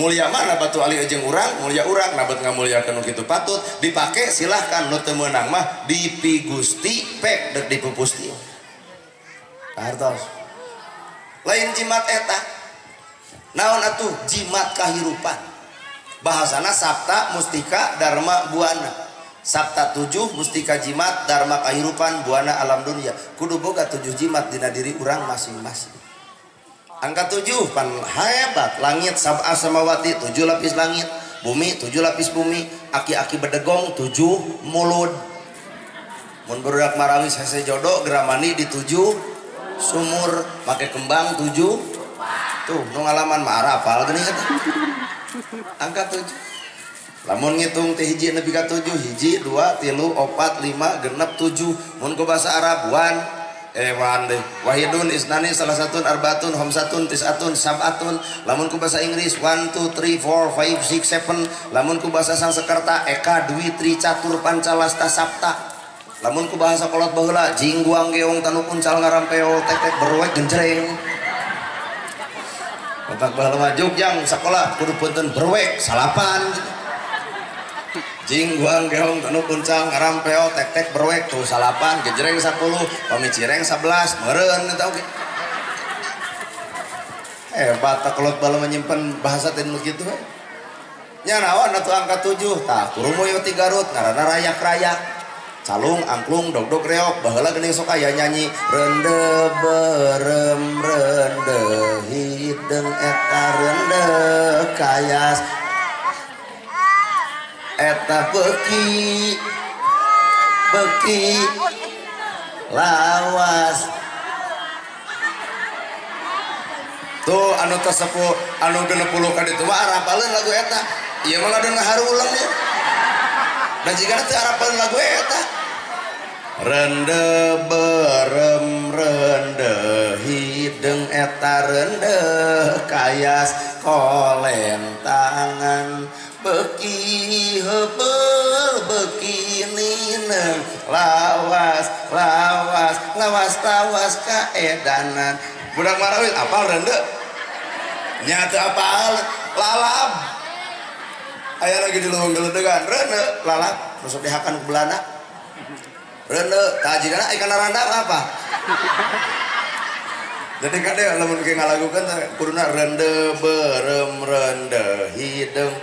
Mulia mana batu ali jeung urang, mulia urang, nah bet ngamuliakeun nu kitu patut, dipake silahkan, nu teu meunang mah dipigusti pek deuk dipupusti. Hartos. Lain jimat eta. Naon atuh jimat kahirupan? Bahasana sabta mustika dharma buana. Sabta 7 mustika jimat dharma kahirupan buana alam dunia. Kudu boga 7 jimat dina diri urang masing-masing. Angka 7 pan hebat, langit sab'a samawati 7 lapis langit, bumi 7 lapis bumi, aki-aki bedegong 7 mulud. Mun barudak marawis hese jodoh geramani di 7 sumur, make kembang 7. Tuh nu ngalaman mah arapal geuning eta. Angka 7. Lamun ngitung teh hiji nepi ka 7, 1 2 3 4 5 6 7. Mun ku bahasa Arab wan wan deh. Wahidun isnani salasatun arbaatun khamsatun tisatun sab'atun. Lamun ku bahasa Inggris 1 2 3 4 5 6 7. Lamun ku bahasa Sanskerta eka dwi tri catur panca lasta sapta. Lamun ku bahasa kolot baheula jing guang geong tanu kuncal ngarampeol tek tek berwek genjreng. Otak baheula mah Jogjang sakola kudu punten berwek salapan. Jing guang geong tanu kuncal ngarampeol tek tek berwek tuh salapan gejreng 10 pamicireng 11 meureun eta oge. Hebat tak kolot baheula menyimpen bahasa teh nu kitu we. Nya naon atuh angka 7 tah kurumuy ti Garut ngaranna rayak-rayak. Calung, angklung, dogdog, reok, baheula geuning sok aya nyanyi rende berem rende hideung eta rende kayas eta beuki beuki lawas. Tuh anu tesepuh anu 60 ka ditu mah arapaleun lagu eta. Ieu mah ngadon ngaharuleng ieu. Dan jika teu arapaleun lagu eta. Rende berem rende hideung eta rende kayas kolentangan beuki heubeul beuki nineung lawas lawas lawas lawas kaedanan. Budak marawis apal rende? Nya teu apal lalab. Aya lagi di leuweung geledegan rende lalab masuk dihakan ku Belanda. Rende tajigana ikan randa apa? Jadi kade lamun ke ngalagukeun kuduna rende berem rende hideung.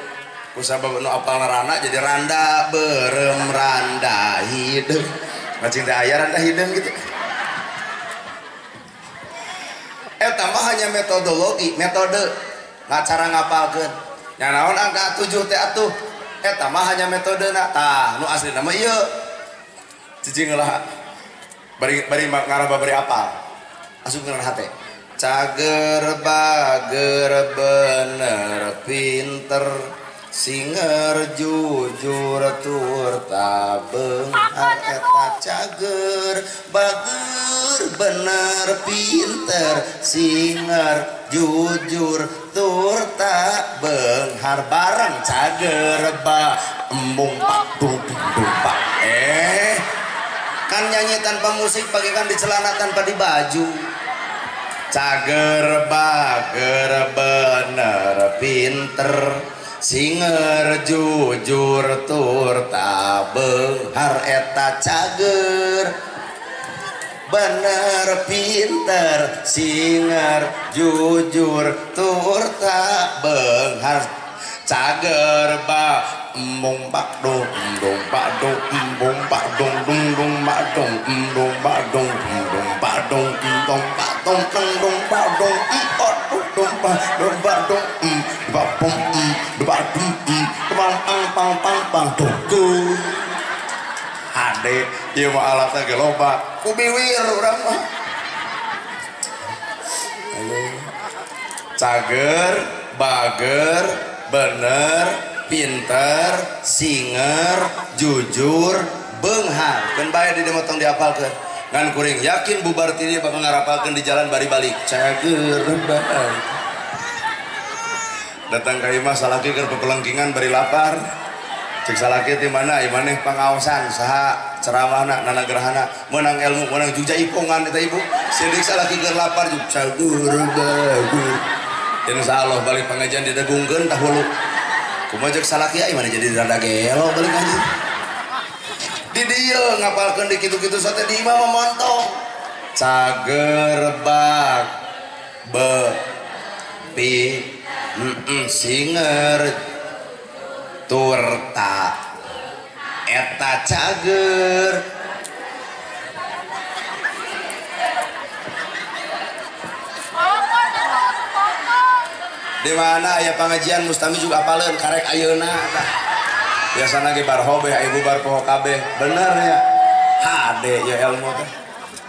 Ku sabab nu apal randa jadi randa berem randa hideung. Ngacing teh aya randa hideung gitu. Eta mah hanya metodologi, metode ngacara ngapalkeun. Nya naon angka 7 teh atuh? Eta mah hanya metodena. Tah, nu aslina mah ieu. Cicing heula. Bari bari ngarah bari apal. Asupkeun hate. Cager bager bener pinter singer jujur tur tabeunghar eta cager bager bener pinter singer jujur tur tabeunghar bareng cager ba embung pak dung dung pak. Kan nyanyi tanpa musik bagaikan di celana tanpa di baju. Cager bager bener pinter singer jujur tur tabeunghar eta cager bener pinter singer jujur tur tabeunghar cager ba embung pak dong dong pak dong embung pak dong dung dung pak dong embung pak dong dong pak dong dong pak dong dong dong pak dong empat dong pak dong pak dong pak pom pak dum pang pang pang pang pang dong. Hade ieu mah alatna ge loba ku biwir urang mah. Cager bager bener pinter singer jujur beunghar. Keun bae di dieu mah tong diapalkeun. Ngan kuring yakin bubar ti dieu bakal ngarapalkeun di jalan bari balik. Cager bae. Datang ka imah salaki keur pepelengkingan bari lapar. Cek salaki ti mana? Ieu maneh pangaosan saha ceramahna nanagrahana meunang ilmu meunang jugja ipongan eta ibu. Sidik salaki keur lapar jug cager bae. Insyaallah balik pengajian didegungkeun tah hulu. Kumaha jeung salaki ai mana jadi rada gelo balik ngaji. Di dieu ngapalkeun di kitu-kitu sate di imah mah montong. Cager bak be pi singer turta eta cager. Di mana aya pengajian mustami juga apaleun karek ayeuna tah. Biasana ge barhobe ibu bar poho kabeh. Bener ya. Hade ya ilmu teh.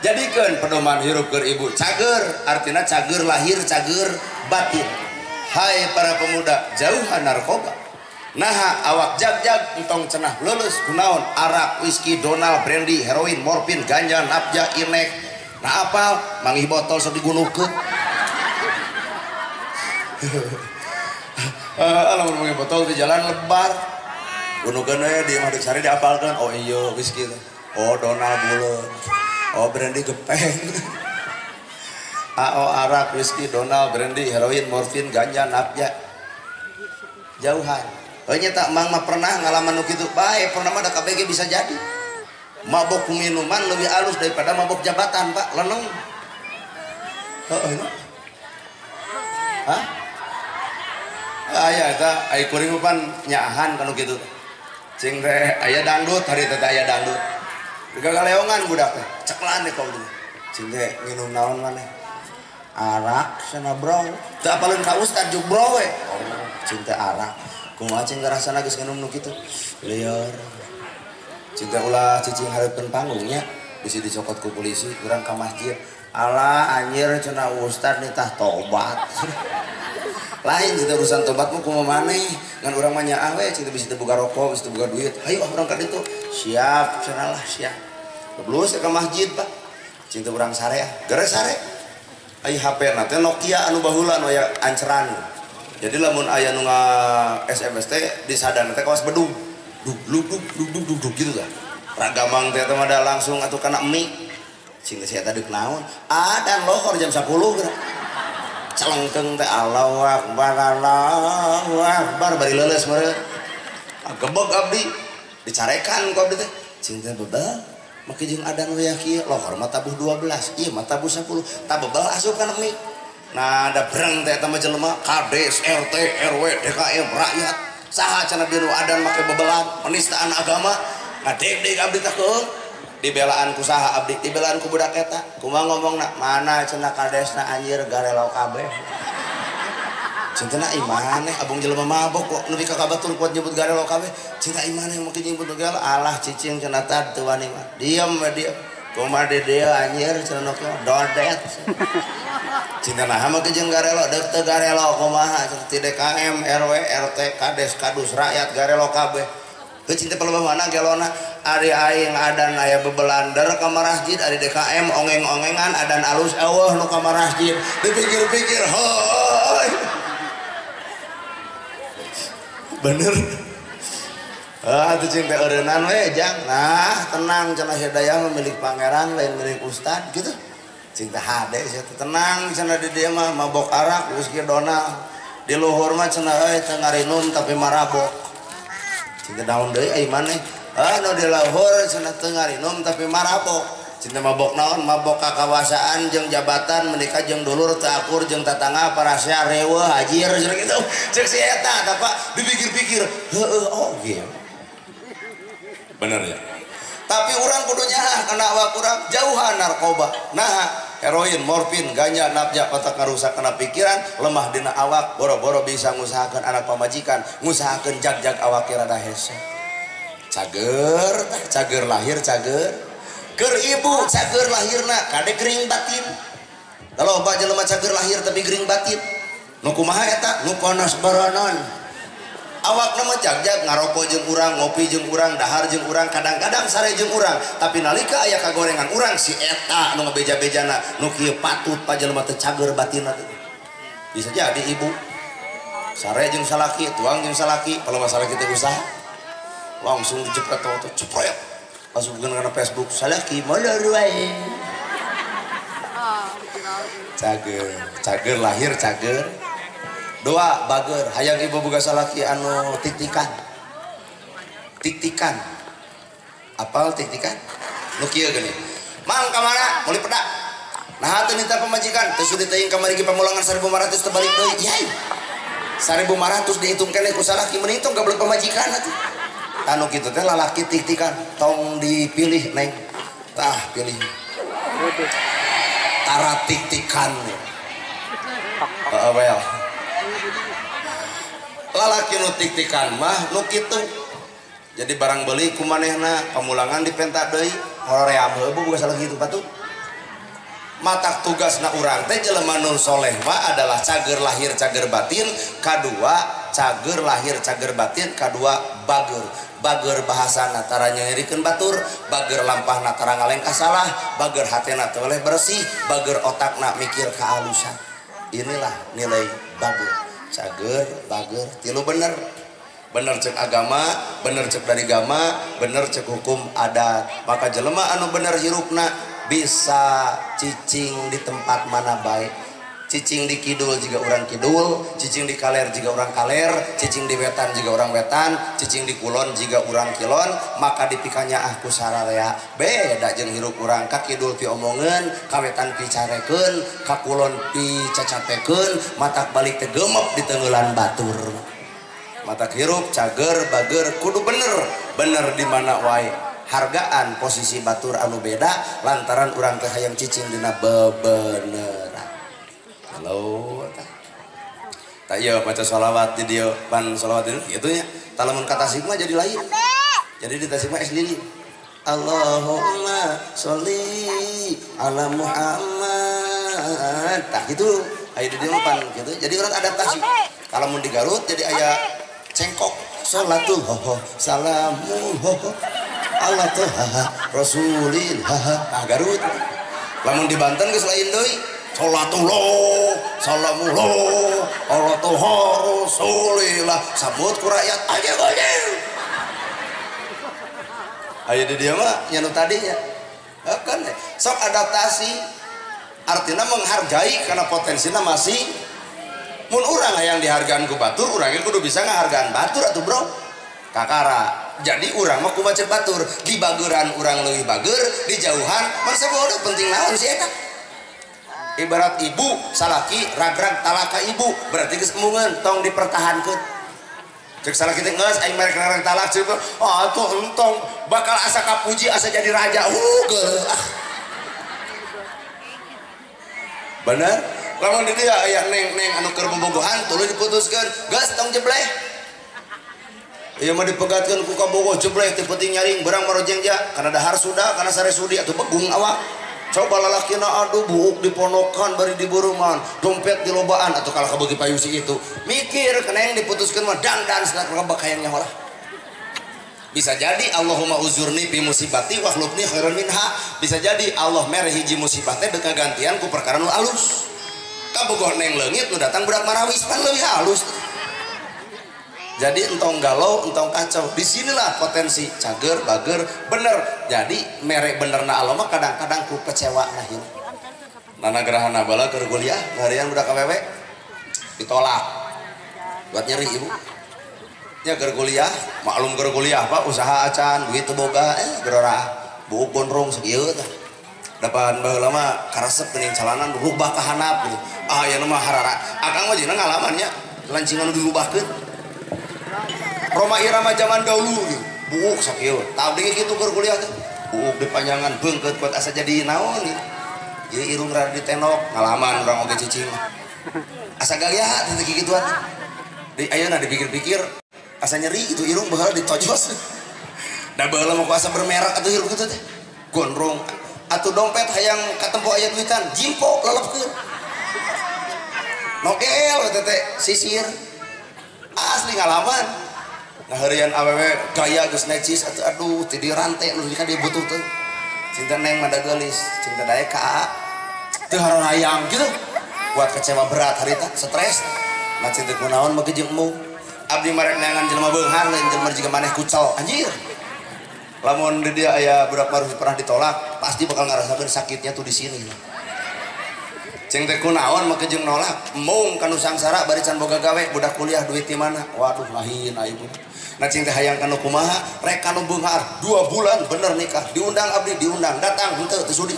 Jadikeun pedoman hirup keur ibu cager, artina cager lahir, cager batin. Hai para pemuda, jauhan narkoba. Naha awak jag-jag entong cenah leuleus kunaon arak, whisky, donal, brandy, heroin, morfin, ganja, napja, inek. Nah apal manggih botol sok digunuhkeun. Lamun manggih botol di jalan lebar. Gunuhkeun we di imah sare diapalkeun. Oh iya whisky teh. Oh donal buleun. Oh brandy gepeng. AO arak, whisky, donal, brandy, heroin, morfin, ganja, napja. Jauhan. Oh nya tak mang mah pernah ngalaman nu kitu. Bae pernah mah da KBG bisa jadi. Mabok minuman lebih halus daripada mabok jabatan, Pak. Leneng. Heeh. Hah? Aya eta ai kuring pan nyaahan kanu kitu. Cing teh aya dangdut, hari teh aya dangdut. Gagaleongan budak teh, ceklan deh kau dulu. Cing teh nginum naon maneh? Arak sana bro. Teu apaleun ka ustad juk bro we. Oh, cing teh arak. Kumaha cing rasana geus nginum nu kitu? Lieur. Cing teh ulah cicing hareupeun panggungnya, bisi dicokot ku polisi, urang ka masjid. Alah anjir cenah ustad nitah tobat. Lain cita urusan tobatmu kumaha maneh, ngan urang mah nyaah we cita bisi teu boga rokok, bisi teu boga duit. Hayu ah urang ka ditu. Siap cenah lah siap. Geblus ka masjid, Pak. Cinta urang sare ah, geus sare. Ai HP na teh Nokia anu baheula anu aya anceran. Jadi lamun aya nu nga SMS teh disadana teh kawas bedug. Dug dug dug dug dug dug gitu tah. Ragamang teh mah da langsung atuh kana mie. Cing teh sia deuk naon? Adan lohor jam 10 geura. Celengkeung teh Allahu Akbar Allahu Akbar bari leuleus meureun. Gebeg abdi dicarekan ku abdi teh. Cing teh bebel make jeung adan wayah kieu lohor mah tabuh 12, ieu mah tabuh 10. Tah bebel asup kana mie. Nah da breng teh eta mah jelema Kades, RT, RW, DKM, rakyat. Saha cenah bieu nu adan make bebelan, penistaan agama. Ngadeg-deg abdi teh keung. Dibelaan ku saha abdi, dibelaan ku budak eta. Kumaha ngomongna? Mana cenah kadesna anjir garelo kabeh. Cinta imaneh abong jelema mabok kok nepi ka batur kuat nyebut garelo kabeh. Cinta imaneh mungkin nyebut garelo alah cicing cenah tad teu wani mah. Diem we diem. Kumaha di dieu anjir cenah nu kieu dodet. Cinta naha mah jeung garelo deuk teu garelo kumaha cenah ti DKM RW RT Kades Kadus rakyat garelo kabeh. Heuh cinta palebah mana gelona ari aing adan aya bebelander ka masjid ari DKM ongeng-ongengan adan alus eueuh nu ka masjid dipikir-pikir heuy. Bener ah tuh cinta eureunnan we jang nah tenang cenah hidayah mah milik pangeran lain milik ustad gitu cinta hade sia tenang cenah di dieu mah mabok arak whisky Donald di luhur mah cenah euy teu ngarinum tapi marabok cinta naon deui ai maneh ah nu di luhur cenah teu ngarinum tapi marabok cinta mabok naon mabok kakawasaan jeung jabatan menikah jeung dulur teu akur jeung tatangga parasea reweuh hajir cenah kitu ceuk si eta tah Pak dipikir-pikir heueuh oge bener ya tapi urang kudu nyaah kana awak urang jauhan narkoba nah heroin morfin ganja napja patak ngarusak kana pikiran lemah dina awak boro-boro bisa ngusahakeun anak pamajikan ngusahakeun jag-jag awak rada hese cager tah cager lahir cager keur ibu cager lahirna kade gering batin loba jelema cager lahir tapi gering batin nu kumaha eta nu panas baranan awakna mah jag-jag ngaroko jeung urang ngopi jeung urang dahar jeung urang kadang-kadang sare jeung urang tapi nalika aya kagorengan urang si eta nu ngabeja-bejana nu kieu patut pa jelema teu cager batinna bisa jadi ibu sare jeung salaki tuang jeung salaki kalau masalah kita usaha langsung dijepret atau cepret masukkan karena Facebook salaki molor wae cager cager lahir cager doa bager hayang ibu boga salaki anu tiktikan tiktikan apal tiktikan nu kieu geuning mang ka mana meuli pedak nah teu minta pamajikan teu sudi teuing kamari ge pamulangan 1500 teu balik deui yai 1500 dihitung keneh ku salaki mending tong gablek pamajikan atuh anu kitu teh lalaki tiktikan tong dipilih neng tah pilih tara tiktikan heeh well lalaki nu tiktikan mah nu kitu jadi barang beli ku manehna pamulangan dipenta deui hoream heueuh boga salah kitu patut matak tugasna urang teh jelema nu soleh mah adalah cager lahir cager batin kadua cager lahir cager batin kadua bager bager bahasana tara nyerikeun batur bager lampahna tara ngalengkah salah bager hatena teu boleh bersih bager otakna mikir kaalusan inilah nilai bager cager bager tilu bener bener cek agama bener cek dari gama bener cek hukum adat maka jelema anu bener hirupna bisa cicing di tempat mana baik cicing di kidul jika orang kidul cicing di kaler jika orang kaler cicing di wetan jika orang wetan cicing di kulon jika orang kilon maka dipikanya ah ku sararea beda jeung hirup urang ka kidul pi omongeun ka wetan pi carekeun ka kulon pi cacapekeun matak balik teh gemep di tengeulan batur matak hirup cager bager kudu bener bener di mana wae hargaan posisi batur anu beda lantaran urang teh hayang cicing dina bebeneran. Halo tah ieu maca sholawat di dieu pan sholawat itu kitu nya tah lamun ka Tasik mah jadi lain jadi di Tasik mah es lilin Allahumma sholli ala Muhammad tah kitu aya di dieu mah pan kitu jadi urang adaptasi kalau mun di Garut jadi aya cengkok sholatul ho salamul ho Allah tuh rasulil ah Garut lamun di Banten geus lain deui salatullah salamullah Allah tuh rasulillah sambut ku rakyat aja aja aya di dieu mah nya nu tadinya kan sok adaptasi artinya menghargai karena potensinya masih mun urang hayang dihargaan ku batur urang ge kudu bisa ngahargaan batur atuh bro kakara jadi urang mah kumaha cek batur di bageran urang leuwih bager di jauhan mangsa bodoh penting naon si eta ibarat ibu salaki ragrag talaka ibu berarti geus emungeun tong dipertahankeun cek salaki teh geus aing merek ragrag talak cek ah atuh entong bakal asa kapuji asa jadi raja geuleuh ah bener Lamun di dieu aya neng-neng anu keur bobogohan tuluy diputuskeun, geus tong jebleh. Ieu mah dipegatkeun ku kabogoh jebleh teu penting nyaring berang marojeng ja, kana dahar sudah, kana sare sudi atuh begung awak. Coba lalakina aduh buuk diponokan bari diburuman, dompet dilobaan atuh kalah kabeuki payu si itu. Mikir kana yang diputuskeun mah dangdan salah rebak hayang nyaho lah. Bisa jadi Allahumma uzurni fi musibati wa akhlifni khairan minha. Bisa jadi Allah mere hiji musibah teh deka gantian ku perkara nu alus. Kabogoh neng leungit nu datang budak marawis pan leuwih halus. Jadi entong galau, entong kacau. Disinilah potensi cager, bager, bener. Jadi mere benerna Allah mah kadang-kadang ku kecewa nah ieu. Nana gerahana bala keur kuliah, harian budak awewe ditolak. Buat nyeri ibu. Ya keur kuliah, maklum keur kuliah Pak, usaha acan, duit teu boga, gerora buuk gondrong sakieu tah. Dapan baheula mah karesep geuning calanan rubah ka handap gitu. Ah ayeuna mah harara. Akang mah jeung ngalaman nya, lancingan nu dirubahkeun. Roma Irama zaman dahulu gitu. Buuk sakieu. Tah abdi kitu keur kuliah teh. Buuk dipanjangan beungkeut kuat asa jadi naon gitu. Ieu irung rada ditenok, ngalaman urang oge cicing. Asa gaya teh kikituan. Di ayeuna dipikir-pikir asa nyeri itu irung baheula ditojos. Da baheula mah ku asa bermerek atuh irung kitu teh. Gondrong atuh dompet hayang katempo aya duitan, jimpo lelepkeun. Nogel teh teh sisir. Asli ngalaman. Ngaheureuyan awewe gaya geus necis atuh aduh ti dirantai nu ka dia butuh teh. Cinta neng mah geulis, cinta daek ka aa. Teu harorayang gitu. Buat kecewa berat harita, stres. Nah cinta kunaon mah jeung embung. Abdi marek neangan jelema beunghar lain jelema jiga maneh kucel anjir. Lamun di dia aya budak baru pernah ditolak, pasti bakal ngarasakeun sakitnya tuh di sini. Ceng teh kunaon make jeung nolak, embung kanu sangsara bari can boga gawe, budak kuliah duit di mana? Waduh lahin ibu. Nah cing teh hayang kanu kumaha, rek kanu beunghar 2 bulan bener nikah, diundang abdi diundang, datang henteu teu sudi.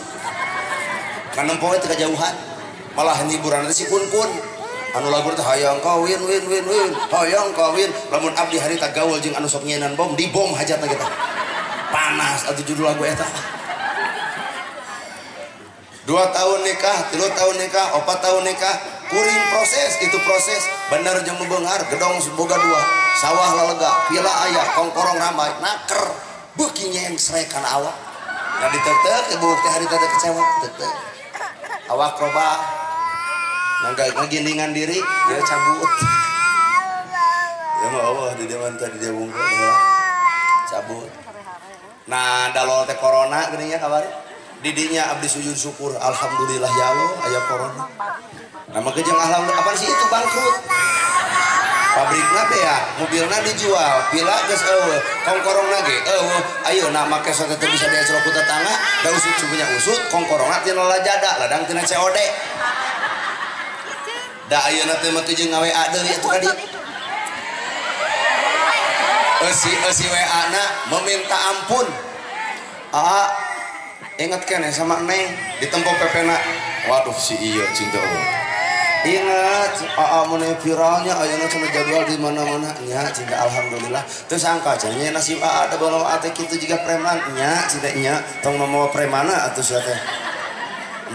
Kanempo we teu kajauhan. Malah hiburan teh si kun-kun. Anu lagu teh hayang kawin win win win, hayang kawin. Lamun abdi harita gaul jeung anu sok nyienan bom, dibom hajatna kita. Panas atuh judul lagu eta. 2 tahun nikah, 3 tahun nikah, 4 tahun nikah, kuring proses, itu proses. Bener jeung nu beunghar, gedong boga 2, sawah lalega, vila aya, kongkorong ramai, naker, beuki nyengsrek kana awak. Nah ditetek ibu teh harita teh kecewa, tetek. Awak robah. Ngagindingan diri, dia cabut. Ya mah Allah di dia mah tadi dia bungkul cabut. Nah, dalol teh corona geuning nya kabari. Didinya abdi sujud syukur, alhamdulillah ya Allah aya corona. Nah, maka jeung alhamdulillah apaan sih itu bangkrut. Pabrikna bea, mobilna dijual, pila geus eueuh, kongkorongna ge eueuh. Ayeuna make sok teh bisa diacelok ku tetangga, da usut punya usut, kongkorongna tina lajada, ladang tina COD. Da ayeuna teh mah jeung nga-WA deui atuh ka dieu. Eusi WA-na meminta ampun. Aa, inget kan ya sama neng ditempo PP-na. Waduh si iya cinta Allah. Ingat, aa mun viralnya ayeuna cenah jadwal di mana-mana nya cinta alhamdulillah. Teu sangka cenah nasib aa da bawa ate kitu jiga preman nya cinta nya tong mamawa premana atuh sia teh.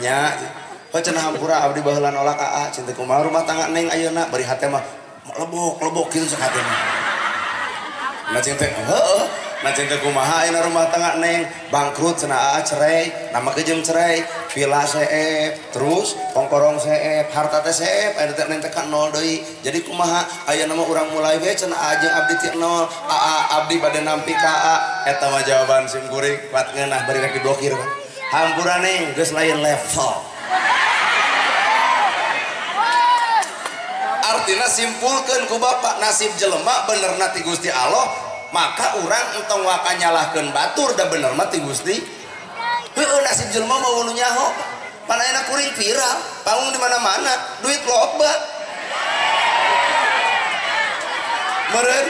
Nya heuh cenah hampura abdi baheula nolak aa cinta kumaha rumah tangga neng ayeuna bari hate mah lebok-lebok kitu sok hate mah. Nah cinta heueuh, nah cinta kumaha ayeuna rumah tangga neng bangkrut cenah aa cerai, nama kejem cerai, villa seep, terus kongkorong seep, harta teh seep, ayeuna teh neng teh ka nol deui. Jadi kumaha ayeuna mah urang mulai we cenah aa jeung abdi ti nol, aa abdi bade nampi ka aa. Eta mah jawaban sim kuring kuat ngeunah bari rek diblokir kan. Hampura neng geus lain level. Artinya simpulkan ku bapak nasib jelema bener ti Gusti Allah, maka urang entong waka nyalahkeun batur da bener mah ti Gusti. Heueuh nasib jelema mah nu nyaho. Pan ayeuna kuring viral, panggung di mana-mana, duit loba. Meureun.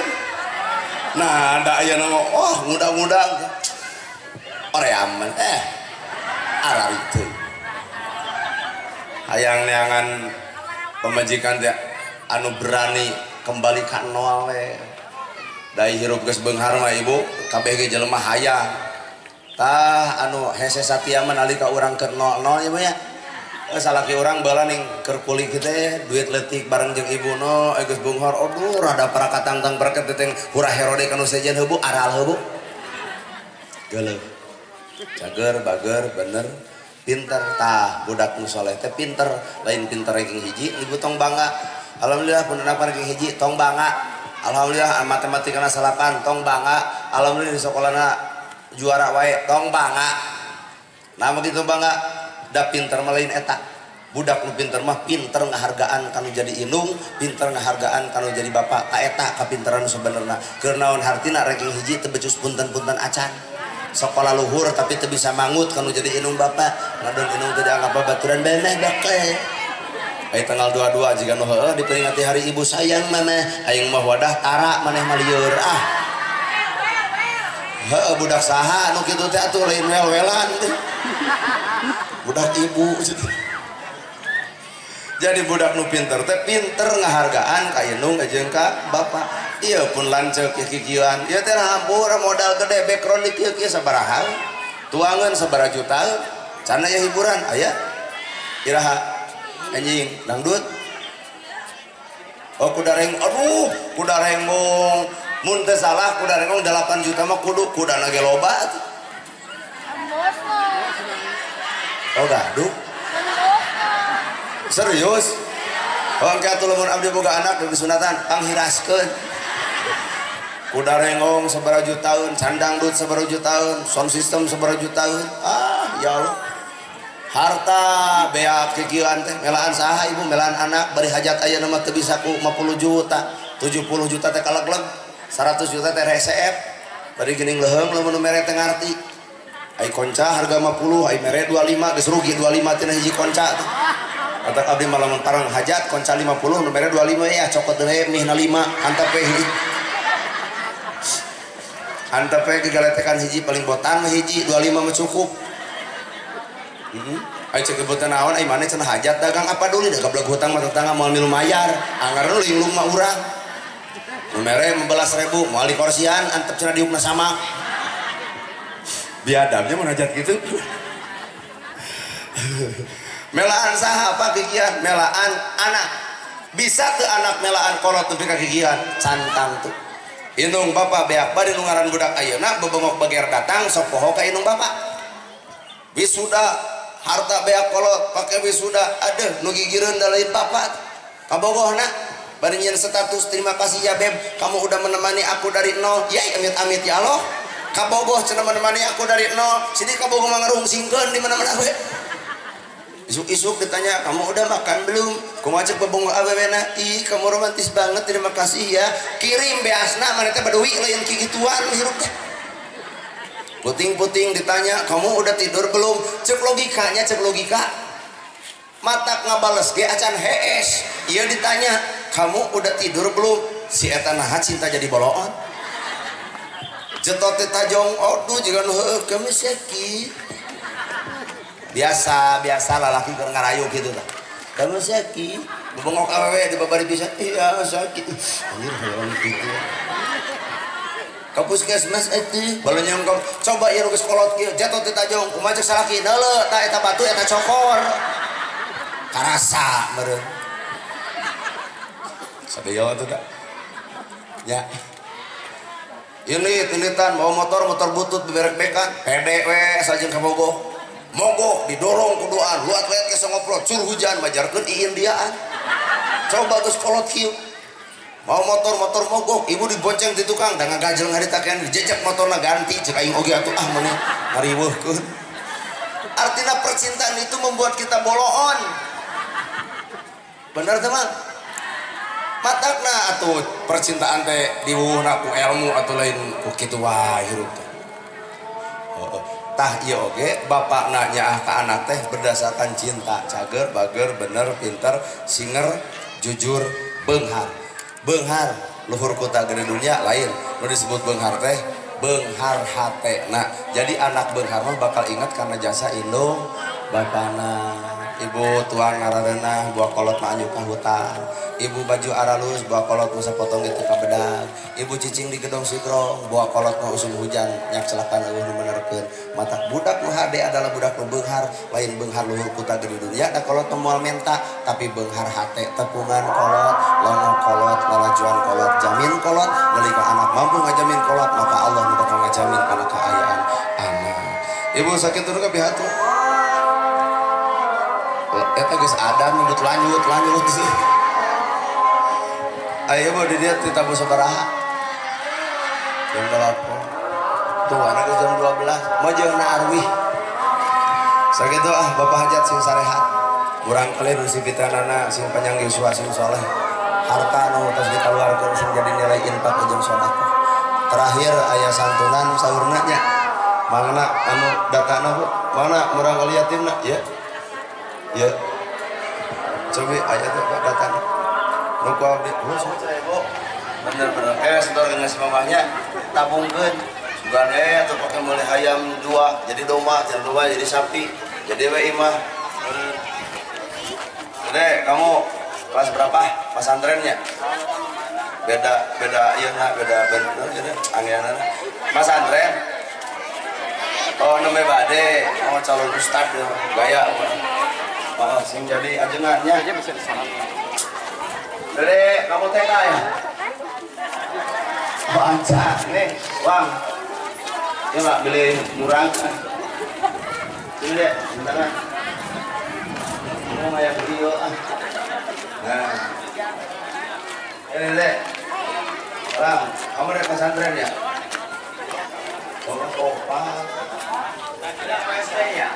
Nah, da ayeuna mah oh mudah-mudahan oreaman araritu. Hayang neangan pemajikan teh anu berani kembali ka nol we. Dai hirup geus beunghar mah ibu, kabeh ge jelema hayang. Tah anu hese satia mah nalika urang keur nol-nol ya Bu ya. Salaki urang bala ning keur kuli kitu duit leutik bareng jeung ibu no geus beunghar aduh rada parakatangtang berket teh hurah herode kanu sejen heubu aral heubu. Geuleuh. Cager bager bener pinter tah budak nu soleh teh pinter lain pinter ranking hiji ibu tong bangga. Alhamdulillah pun anak ranking hiji tong bangga. Alhamdulillah matematikana salapan tong bangga. Alhamdulillah di sekolahna juara wae tong bangga. Nah begitu bangga da pinter mah lain eta. Budak nu pinter mah pinter ngahargaan kanu jadi indung, pinter ngahargaan kanu jadi bapak. Ta eta kapinteran nu sabenerna. Keur naon hartina ranking hiji teu becus punten-punten acan. Sekolah luhur tapi teu bisa mangut kanu jadi indung bapak. Ngadon indung teu dianggap babaturan beneh bake. Ai tanggal 22 jiga nu heueuh diperingati hari ibu sayang maneh, aing mah wadah tara maneh mah lieur ah. Heueuh budak saha nu kitu teh atuh lain wel-welan teh. Budak ibu. Jadi budak nu pinter teh pinter ngahargaan ka indung jeung ka bapak. Ieu pun lanceuk kikieuan. Ieu teh hampura modal gede background di kieu-kieu sabaraha. Tuangan sabaraha juta. Can aya hiburan aya. Iraha anjing dangdut. Oh kuda reng, aduh kuda renggong. Mun teu salah kuda renggong 8 juta mah kudu kudana ge loba atuh. Oh gaduh. Serius? Oh engke atuh lamun abdi boga anak di sunatan panghiraskeun. Kuda renggong sabaraha jutaeun, candangdut sabaraha jutaeun, sound system sabaraha jutaeun. Ah ya Allah. Harta beak kikieuan teh melaan saha ibu melaan anak bari hajat ayeuna mah teu bisa ku 50 juta, 70 juta teh kalegleg, 100 juta teh resep. Bari geuning leuheung lamun mere teh ngarti. Ai konca harga 50, ai mere 25, geus rugi 25 tina hiji konca teh. Kata abdi mah lamun parang hajat konca 50 nu mere 25 ya cokot deui mihna 5, antep we hiji. Antep we gegaletekan hiji paling botan mah hiji 25 mah cukup. Heeh. Ai cek botan naon ai maneh cenah hajat dagang apa dulu da gablek hutang mah tetangga moal milu mayar, anggar nu linglung mah urang. Nu mere 15.000 moal dikorsian antep cenah diukna sama. Biadabnya mau hajat gitu. Melaan saha apa kikian? Melaan anak. Bisa tuh anak melaan kolot nepi ka kikian cantang tuh. Indung bapak beak bari nu ngaran budak ayeuna bebengok bager datang sok poho ka indung bapak. Wisuda harta beak kolot pake wisuda aduh nu gigireun da lain bapak. Kabogohna bari nyieun status terima kasih ya beb kamu udah menemani aku dari nol. Yai amit-amit ya Allah. Kabogoh cenah menemani aku dari nol. Sini kabogoh mah ngarungsingkeun di mana-mana we. Isuk-isuk ditanya, kamu udah makan belum? Kumaha cek bebonggo awewena? Ih, kamu romantis banget, terima kasih ya. Kirim beasna mana teh baduy lain kikituan hirup teh. Puting-puting ditanya, kamu udah tidur belum? Cek logikanya, cek logika. Matak ngabales ge acan hees. Ieu ditanya, kamu udah tidur belum? Si eta naha cinta jadi boloon. Jetot teh tajong, aduh jiga nu heueuh kami sakit. Biasa, biasa lalaki keur ngarayu kitu tah. Kamu sakit, bebengok awewe di babari bisa, iya sakit. Anjir hayang kitu. Ka puskesmas eueuh, balonyong coba ieu geus kolot kieu, jatuh ti tajong, kumaha cek salaki, neuleuh tah eta batu eta cokor. Karasa meureun. Sadeyo atuh da. Ya. Ini tilitan bawa motor, motor butut beberek-bekan, pede we sajeng kabogoh. Mogok didorong kuduan, lu atlet ke ngoprot, cur hujan majarkeun iindiaan. Coba geus kolot kieu. Mau motor, motor mogok, ibu dibonceng di tukang, da ngagajel ngaritakeun dijejek motorna ganti cek aing oge atuh ah maneh ngariweuhkeun. Artina percintaan itu membuat kita boloon. Bener teman? Matakna atuh percintaan teh diwuhna ku ilmu atuh lain ku kitu wae hirup teh. Tah ieu oge bapakna nyaah ka anak teh berdasarkan cinta, cager, bager, bener, pinter, singer, jujur, beunghar. Beunghar luhur kota gede dunia lain nu disebut beunghar teh beunghar hatena. Jadi anak beunghar mah bakal ingat karena jasa indung bapana. Ibu tuang ngarareunah buah kolot mah anjuk ka hutan. Ibu baju aralus buah kolot mah sapotong gitu ka bedag. Ibu cicing di gedong sigrong buah kolot mah usum hujan nyak celakan eueuh nu menerkeun. Matak budak nu hade adalah budak nu beunghar, lain beunghar luhur kuta di dunia da kolot teh moal menta, tapi beunghar hate tepungan kolot, lono kolot, lalajuan kolot, jamin kolot. Nalika anak mampu ngajamin kolot, maka Allah nu bakal ngajamin kana kaayaan anak. Ibu sakit turun ka pihatu. Eta geus adan nyebut lanjut lanjut sih. Ayo bu di dia ditabuh sabaraha? Jam 8. Tuh anak jam 12. Mau jeung na arwih. Sakitu ah bapak hajat sing sarehat. Urang kelir si pitanana sing panjang yuswa sing soleh. Harta nu tos dikaluarkeun sing jadi nilai infak jeung sedekah. Terakhir aya santunan saurna nya. Mangna anu datana bu? Mana murang kali yatimna? Ya. Ya. Coba aya teh Pak datana. Nu ku abdi, oh, bener-bener. Setor dengan si mamahnya tabungkeun. Sugan atau pakai meuli hayam dua jadi domba, jadi sapi, jadi we imah. Dek, kamu kelas berapa pesantrennya? Beda beda ieu na, beda bener jadi angeunana. Pesantren. Oh, nembe bade, mau calon ustad ya, gaya. Oh, sing jadi ajengannya. Dede, kamu TK ya? Oh, aja. Nih, uang. Ini Pak, beli murah. Sini dek, bentar lah. Ini kayak beli yuk. Nah. Ini dek. Orang, kamu dari pesantren ya? Oh, opa. Ya?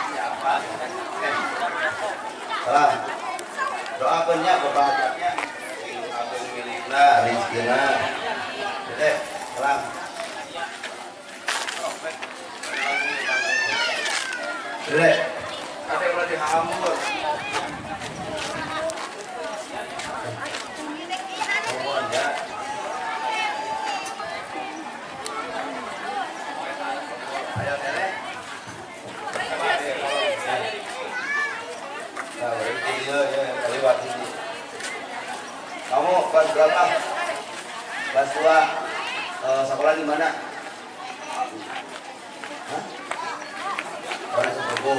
Siapa? Salam. Doakeunnya bapak hajatnya. Sing ageung milikna, rezekina. Dede, salam. Dede, ate ulah dihampur. Mohon ya. Ayo Dede. Nah, berarti iya, ya, kaliwat ini. Kamu kelas berapa? Kelas 2. Sekolah di mana? Hah? Oh, di Sepupu.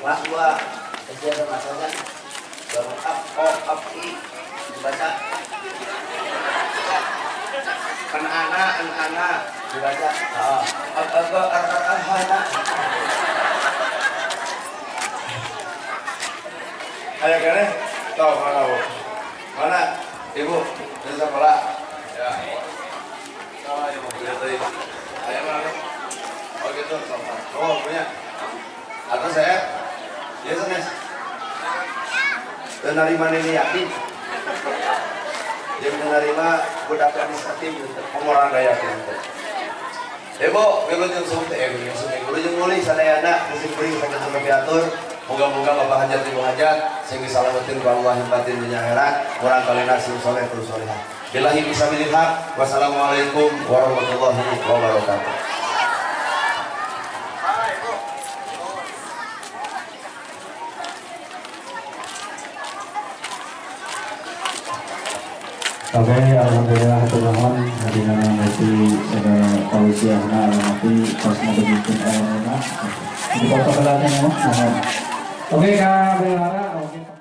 Kelas 2. SD ada masanya. Baru up, O, up, I. Dibaca. Kan ana, an ana. Dibaca. Oh. Up, up, R, R, R, H, na. Ayo kene, tahu mana bu? Mana ibu dari sekolah? Ya. Sama ibu beli tadi. Ayo mana? Oh gitu, sama. Oh punya. Atau saya? Ya senes. Menerima ini yatim. Dia menerima budak administratif. Kamu orang gak yatim. Ibu, ibu jeung sumpe, ibu jeung sumpe, ibu jeung mulih sadayana, geus kuring saged atur. Moga-moga bapak hajat ibu hajat sing disalamatin ku Allah batin dunya akhirat, urang kalina sing soleh terus solehah. Billahi fisabilillah haq. Wassalamualaikum warahmatullahi wabarakatuh. Oke, alhamdulillah hatur nuhun hadina ngasi segala tausiahna alamati kosna begitu alamuna. Di foto kelanya mohon. Oke, Kak Belara, oke.